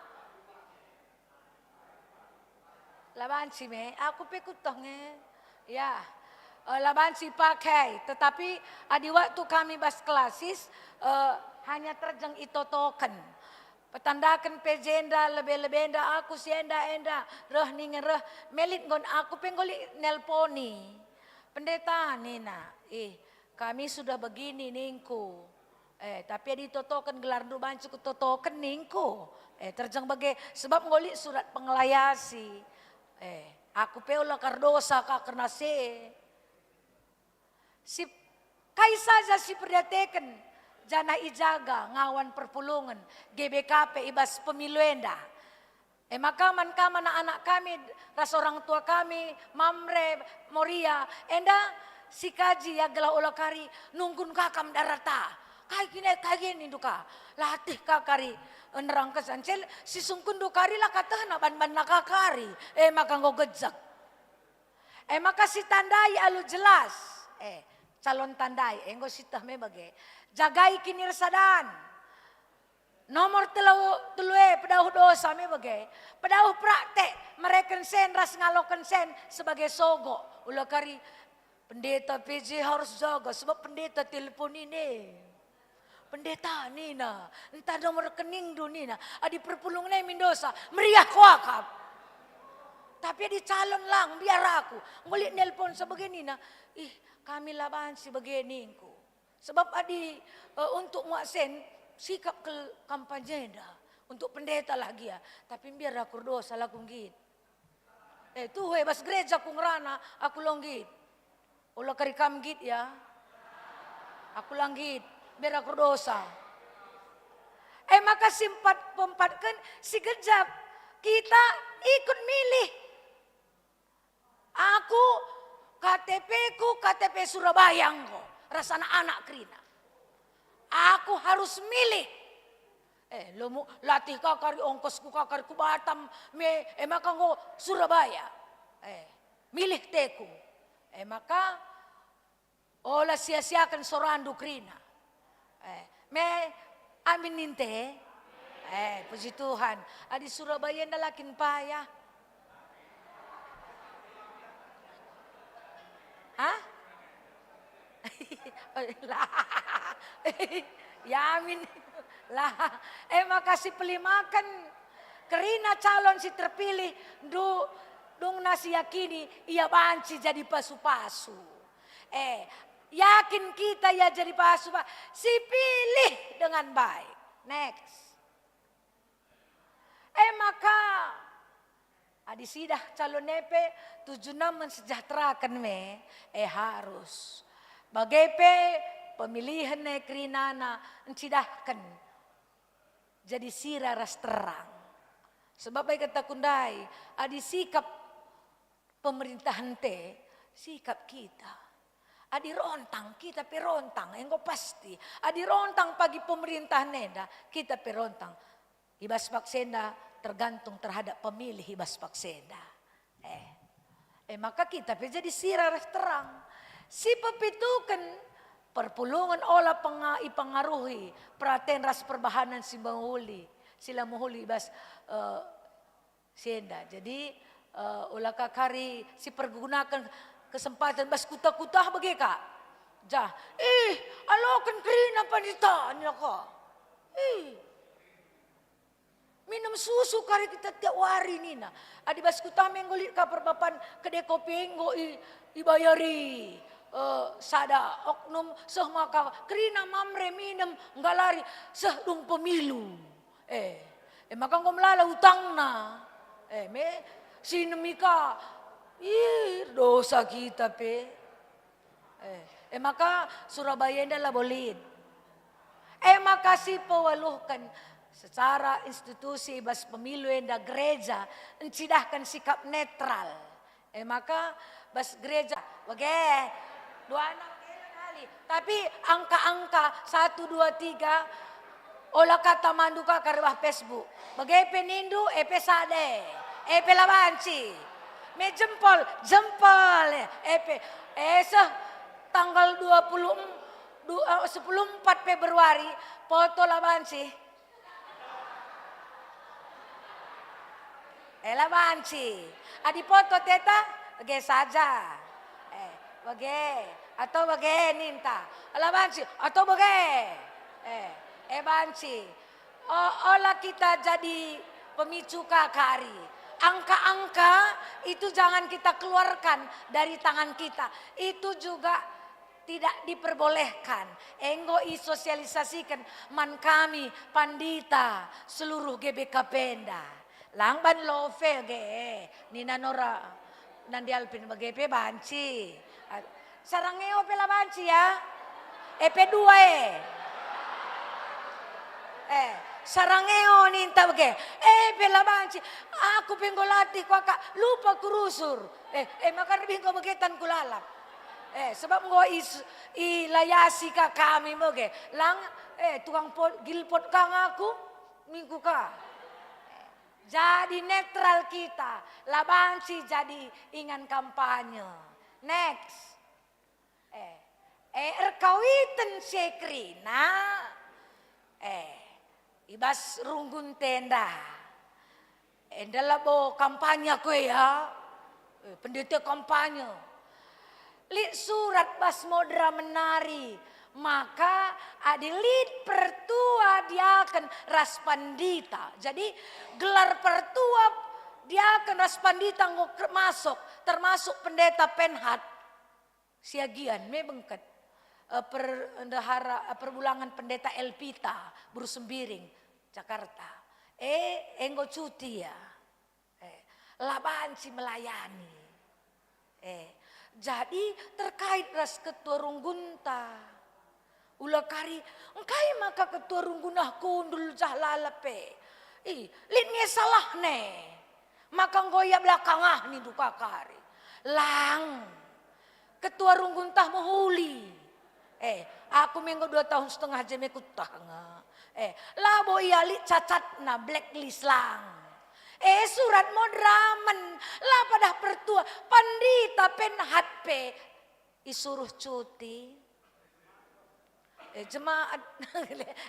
La banci me, aku pe kutoh nge. Ya, eh, la banci pakai, tetapi adi waktu kami bas klasis, eh, hanya terjeng itotoken. Petandaken pe jenda lebe-lebenda aku si enda-enda, reh ningen reh, melit nggon aku pe enggo lit nelponi. Pendeta nina, "Ih, kami sudah begini," ningku. Eh, tapi adi totoken gelarndu banci kutotoken ningku. Eh, terjeng bage, sebab enggo lit surat pengelayasi. Eh, aku pe ola ka erdosa ka kerna si. Si, kai saja si perdiateken janah ijaga ngawan perpulungen G B K P i bas pemilu enda. E maka man kam anak-anak kami ras orang tua kami, Mamre, Moria, enda sikaji ia gelah ola kari nungkun ka kam darata. Kai kine, kai kine nindu ka? Latih ka kari nerangken sancel, sisungkunndu kari la katehna ban-banna ka kari. E maka enggo gejek. E maka sitandai alu jelas. Eh, calon tandai, enggo sieteh me bage. Jagai kinirsadan. Nomor telu, telu e, pedauh dosa me bage. Pedauh praktek, mereken sen ras ngaloken sen sebagai sogok. Ola kari pendeta P J harus jaga, sebab pendeta telepon ini. Pendeta nina, ntah nomor rekeningndu nina, adi perpulungen e min dosa, meriah kuakap. Tapi adi calon lang, mbiar aku. Enggo lit nelpon sebage nina, ih, kami la banci bage ningku. Sebab adi, eh, untuk muat sen, sikap kel kampanye enda. Untuk pendeta lah gia. Tapi mbiar aku erdosa, la ku nggit. Eh, tuhu e bas gereja ku ngerana, aku la nggit. Ola kari kam nggit ya. Aku la nggit, mbiar aku erdosa. Eh, maka si empat, peempatken si gejap, kita ikut milih. Aku K T P-ku, K T P Surabaya enggo, ras anak-anak kerina. Aku harus milih. Eh, lomo latih ka kari, ongkosku ka kari ku Batam me, e maka enggo Surabaya. Eh, milih teku. E maka ola sia-siaken sorandu kerina. Eh, me amin ninte? Eh, puji Tuhan. Adi Surabaya enda la kin payah. Hah? La. Ya amin. La. Eh, maka sipelimaken kerina calon si terpilih, ndu-, dungna siyakini ia banci jadi pasu-pasu. Eh, yakin kita ia jadi pasu-pasu, sipilih dengan baik. Next. Eh, maka adi sidah calon e pe tujuna mensejahteraken me, eh, harus. Bage pe pemilihen e kerinana encidahken jadi sira ras terang. Sebab bage kataku ndai, adi sikap pemerintahen te, sikap kita. Adi rontang, kita pe rontang, enggo pasti. Adi rontang pagi pemerintahen enda, kita pe rontang. I bas paksa enda tergantung terhadap pemilih i bas paksa enda. Eh. Eh, maka kita pe jadi sira ras terang. Si pepituken, perpulungen ola penga-, ipengaruhi peraten ras perbahanen si mehuli, si la mehuli i bas, eh, si enda. Jadi, eh, ola ka kari si pergunaken kesempatan bas kuta-kuta bage ka. Jah, ih, aloken kerina panditan ya ka. Ih. Minum susu kari kita tiap wari nina. Adi bas kuta me enggo lit ka perbapan kedai kopi enggo i-, ibayari, eh, sada oknum seh maka kerina Mamre minem nggalari seh dung pemilu. Eh, e maka enggo melala utangna. Eh, me sinem i ka. Ih, dosa kita pe. Eh, e maka Surabaya enda labo lit. E maka sipewaluhken secara institusi i bas pemilu enda gereja encidahken sikap netral. E maka bas gereja, bage, dua anak bage kali. Tapi angka-angka satu, dua, tiga, ola kata mandu ka kari bah Facebook. Bage pe nindu, e pe sade, e pe la banci. Me jempol, jempol, e pe, e seh tanggal dua puluh em-, du-, eh, sepuluh empat Februari, poto la banci. E la banci. Adi poto teta, bage saja. Eh, bage. Atau bage ninta. La banci. Atau bage. Eh, e banci. O-, ola kita jadi pemicu ka kari. Angka-angka itu jangan kita keluarkan dari tangan kita. Itu juga tidak diperbolehkan. Enggo isosialisasiken man kami pandita seluruh G B K P enda. Lang ban love ge, nina Nora, Nandi Alpin bage pe banci. A-, sarangeo pe la banci ya. E pe dua e. Eh, sarangeo ninta bage. E pe la banci. Aku pe enggo latih kuakap, lupa kurusur. Eh, eh, maka lebih enggo begetan kulalap. Eh, sebab enggo is-, ilayasi ka kami bage. Lang, eh, tukang pot, gilpot ka ngaku, minggu ka. Jadi netral kita, la banci jadi ingan kampanye. Next. Eh, eh, erkawiten si e kerina, eh, i bas runggunta enda. Enda labo kampanye kue ya. Eh, pendeta kampanye. Lit surat bas moderamen nari, maka adi lit pertua diaken ras pandita. Jadi gelar pertua diaken ras pandita enggo ker-, masuk, termasuk pendeta Penhat. Siagian me bengket, eh, per-, ndehara, eh, perbulangan pendeta Elpita, Buru Sembiring, Jakarta. Eh, enggo cuti ya. Eh, la banci melayani. Eh, jadi terkait ras ketua runggunta. Ula kari, engkai maka ketua runggun ah kundul jah lalap e? Ih, lit nge salahna. Maka enggo ia belakang ah nindu ka kari. Lang. Ketua runggun tah mehuli. Eh, aku me enggo dua tahun setengah je me kutah nge. Eh, labo ia lit cacatna, blacklist lang. Eh, surat moderamen, la padah pertua, pandita Penhat pe isuruh cuti. Eh, jemaat,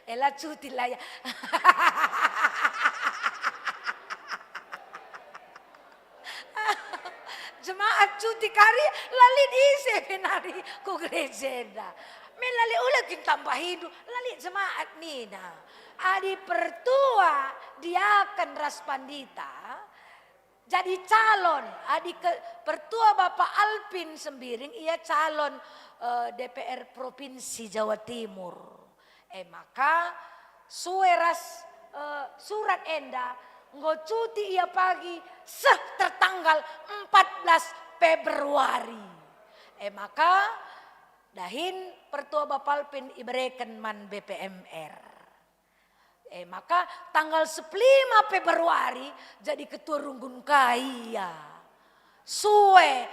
eh, la cuti lah ya. Jemaat cuti kari, la lit ise pe nari ku gereja enda. Me la lit ula kin tambahindu, la lit jemaat nina. Adi pertua, diaken ras pandita, jadi calon, adi ke, pertua Bapak Alpin Sembiring, ia calon, eh, D P R Provinsi Jawa Timur. E maka, sue ras, eh, surat enda, enggo cuti ia pagi seh tertanggal empat belas Februari. E maka, dahin pertua Bapak Alpin ibereken man B P M R. Eh, maka tanggal sepuluh lima Februari jadi ketua runggun ka ia. Sue,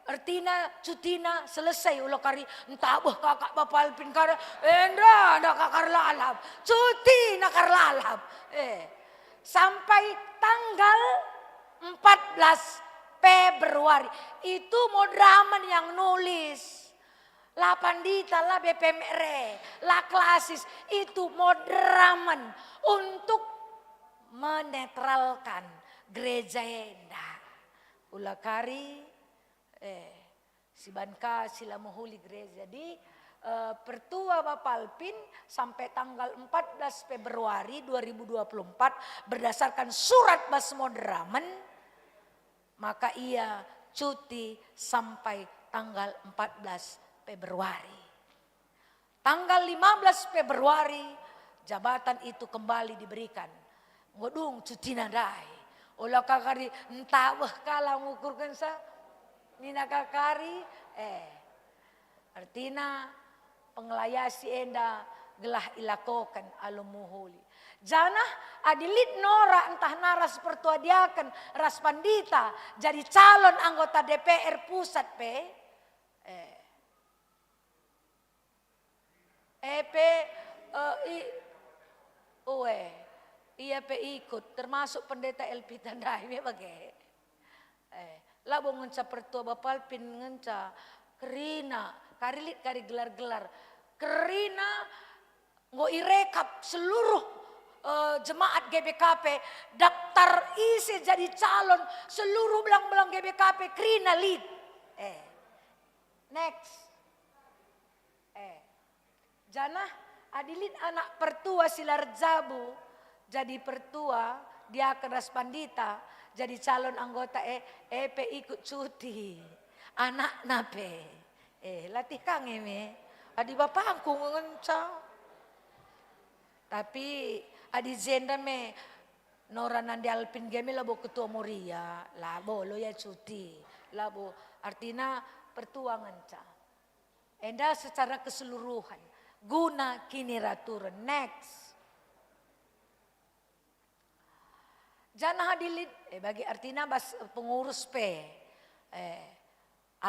ertina cutina selesai, ula kari ntabeh kakak Bapak Alpin kari, enda, enda kakak erlalap, cutina kari erlalap. Eh, sampai tanggal empat belas Februari, itu moderamen yang nulis. La pandita, la B P M R, la klasis, itu moderamen untuk menetralkan gereja enda. Ula kari, eh, siban ka si la mehuli gereja. Jadi, eh, pertua Bapalpin sampai tanggal empat belas Februari dua ribu dua puluh empat berdasarkan surat bas moderamen, maka ia cuti sampai tanggal empat belas Februari. Tanggal lima belas Februari, jabatan itu kembali diberikan. Enggo dung cutina ndai. Ola kakari ntabeh kala ngukurkensa. Nina kakari, eh, ertina pengelayasi enda gelah ilakoken alu mehuli. Janah adi lit norak ntah naras pertua diaken ras pandita jadi calon anggota D P R pusat pe, eh, e pe, eh, i, ue, ia pe ikut, termasuk pendeta Elpita ndai me bage. Eh, labo ngenca pertua Bapalpin ngenca, kerina, kari lit kari gelar-gelar. Kerina enggo irekap seluruh, eh, jemaat G B K P, daftar ise jadi calon seluruh belang-belang G B K P, kerina lit. Eh, next. Eh, janah adi lit anak pertua si la erjabu, Jadi pertua, diaken ras pandita, jadi calon anggota e, e pe ikut cuti. Anakna pe. Eh, latih ka nge me. Adi bapangku ngenca. Tapi adi jenda me, Nora nande Alpin ge me labo ketua Moria, labo lo ia cuti, labo, artina pertua ngenca. Enda secara keseluruhan, guna kiniraturen. Next. Janah adi lit, eh, bagi artina bas, eh, pengurus pe, eh,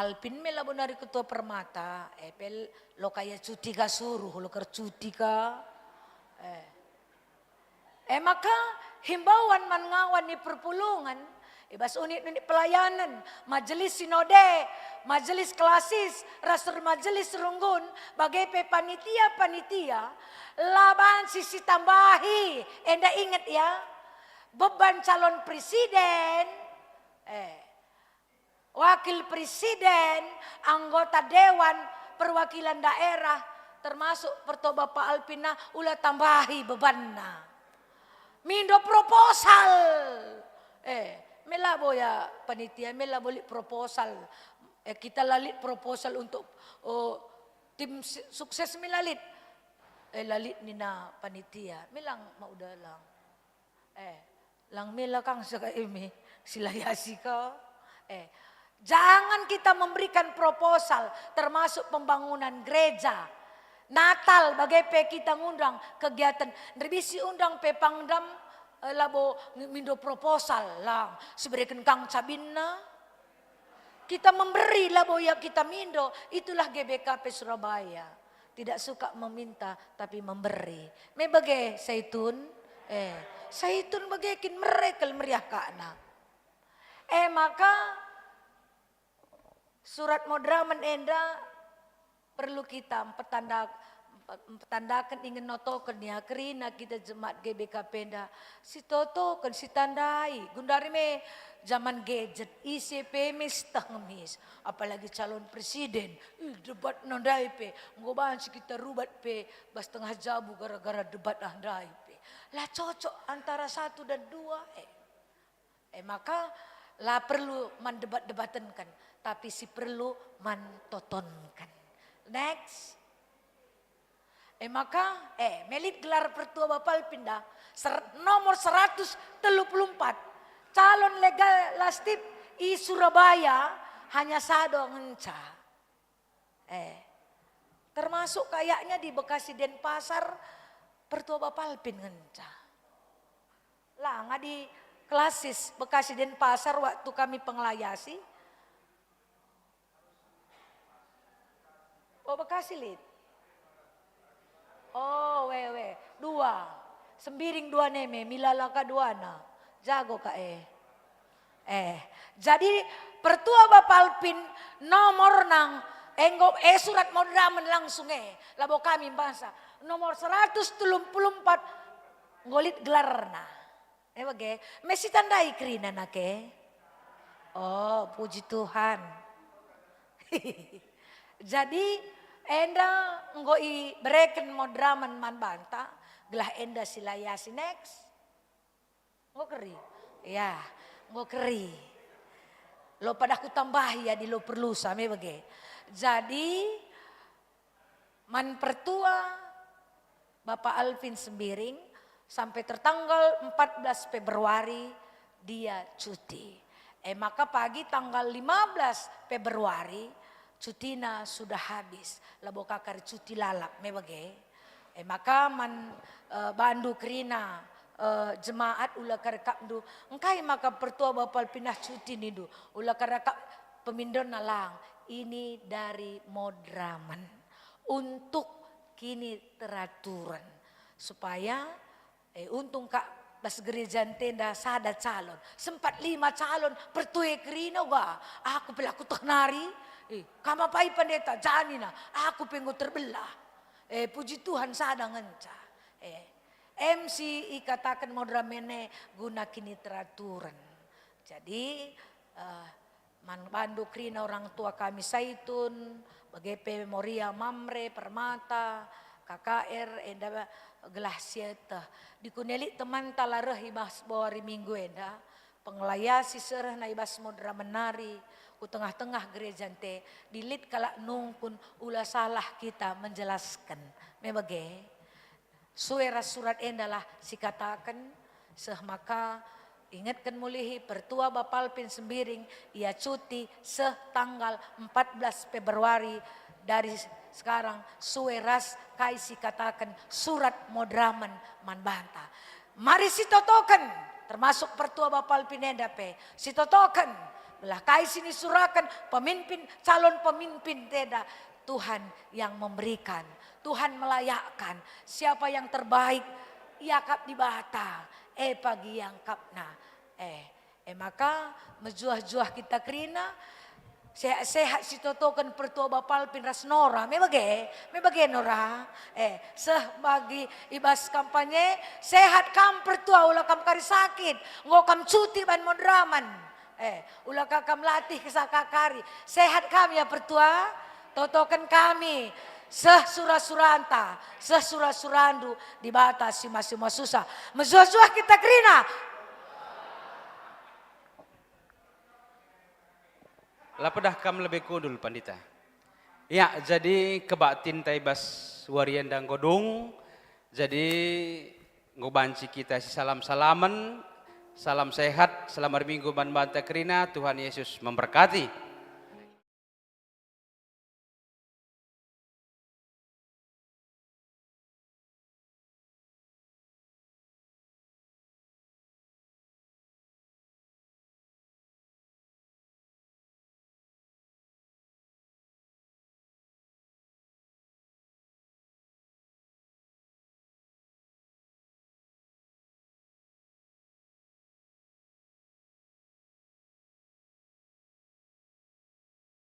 Alpin me labo nari ketua Permata, eh, pe lo ka ia cuti ka suruh, lo kercuti ka. Eh. E maka, himbauan man ngawan ni perpulungen, i bas unit-unit pelayanen, majelis sinode, majelis klasis, ras majelis runggun, bage pe panitia-panitia, la banci sitambahi, enda inget ya, beban calon presiden, eh, wakil presiden, anggota dewan perwakilan daerah, termasuk pertua Bapa Alpin, ula tambahi bebanna. Mindo proposal. Eh, me labo ya panitia, me labo lit proposal. Eh, kita la lit proposal untuk, oh, tim si-, sukses me la lit. Eh, la lit nina panitia. Me lang mau dalang. Eh, lang mela kang saka imi, silayasi ko. Eh, jangan kita memberikan proposal, termasuk pembangunan gereja. Natal, bage pe kita ngundang kegiatan, nderbisi undang pe pangdam, eh, labo ng-, mindo proposal, lang, sibereken kang cabinna. Kita memberi labo ia kita mindo, itulah G B K P Surabaya. Tidak suka meminta, tapi memberi. Me bage Saitun? Eh, Saitun bage kin mere kal meriah kakna. Eh, maka surat moderamen enda perlu kita mpetandak-, mpetandaken dingen notoken ya, kerina kita jemaat G B K P enda sitotoken, sitandai. Gundari me jaman gadget, ise pe me siteh ngemis. Apalagi calon presiden, ih, debatna ndai pe, enggo banci kita rubat pe bas tengah jabu gara-gara debat ah ndai pe. La cocok antara satu dan dua, eh. Eh, maka la perlu man debat-debatenken, tapi si perlu man totonken. Next. Eh, maka, eh, me lit gelar pertua Bapa Alpin da, ser-, nomor seratus telu puluh empat, calon legal lastip i Surabaya, hanya sada ngenca. Eh, termasuk kayaknya di Bekasi Denpasar, pertua Bapa Alpin ngenca. Lang adi klasis Bekasi Denpasar waktu kami pengelayasi. Oh, Bekasi lit. Oh, we, we. Dua. Sembiring dua neme, milala ka duana. Jago ka, eh. Eh, jadi pertua Bapa Alpin nomor nang enggo, eh, surat moderamen langsung, eh. Labo kami mbasa. Nomor seratus telu puluh empat enggo lit gelarna. Eh, bage, me sitandai kerina nake. Oh, puji Tuhan. Jadi, enda enggo ibereken moderamen man banta, gelah enda silayasi. Next. Enggo keri? Ya, enggo keri. Lo padah kutambahi adi lo perlu sa me bage. Jadi, man pertua Bapa Alvin Sembiring, sampai tertanggal empat belas Februari dia cuti. E maka pagi tanggal lima belas Februari cutina sudah habis, labo ka kari cuti lalap me bage. E maka man, eh, bandu kerina, eh, jemaat ula karekapndu, engkai maka pertua Bapa Alvin ah cuti nindu, ula karekap pemindonna lang, ini dari moderamen. Untuk kiniteraturen, supaya, eh, untung kak bas gereja ntenda sada calon, sempat lima calon, pertua kerina uga, aku pelaku teh nari, eh, kam apai pendeta, janina, aku pe enggo terbelah. Eh, puji Tuhan sada ngenca. Eh, M C ikataken moderamen e guna kiniteraturen. Jadi, eh, man bandu kerina orang tua kami Saitun, bage pe Moria, Mamre, Permata, K K R enda gelah sieteh. Dikune lit temanta la reh i bas wari Minggu enda, pengelaya si serehna i bas moderamen nari ku tengah-tengah gereja nte, lit kalak nungkun, ula salah kita menjelasken. Me bage, sue ras surat endalah sikataken, seh maka ingetken mulihi Pertua Bapalpin Sembiring, ia cuti seh tanggal empat belas Februari dari sekarang, sue ras kai sikataken surat moderamen man banta. Mari sitotoken, termasuk Pertua Bapalpin enda pe, sitotoken, belah kai sinisuraken pemimpin, calon pemimpin enda, Tuhan yang memberikan, Tuhan melayakkan. Siapa yang terbaik, iakap Dibata, e pagi iakapna. Eh, e maka mejuah-juah kita kerina, sehat-sehat sitotoken Pertua Bapalpin ras Nora, me bage, me bage Nora. Eh, seh bagi i bas kampanye, sehat kam Pertua, ula kam kari sakit, enggo kam cuti ban moderamen. Eh, ula ka kam latih kesaka kari. Sehat kam ya Pertua? Totoken kami, seh sura-suranta, seh sura-surandu, Dibata si masu-masu susah. Mejuah-juah kita kerina. La pedah kam lebe kundul, Pandita. Ya, jadi kebaktinta i bas wari enda enggo dung. Jadi, enggo banci kita sisalam-salamen. Salam sehat, selamat minggu man banta kerina, Tuhan Yesus memberkati.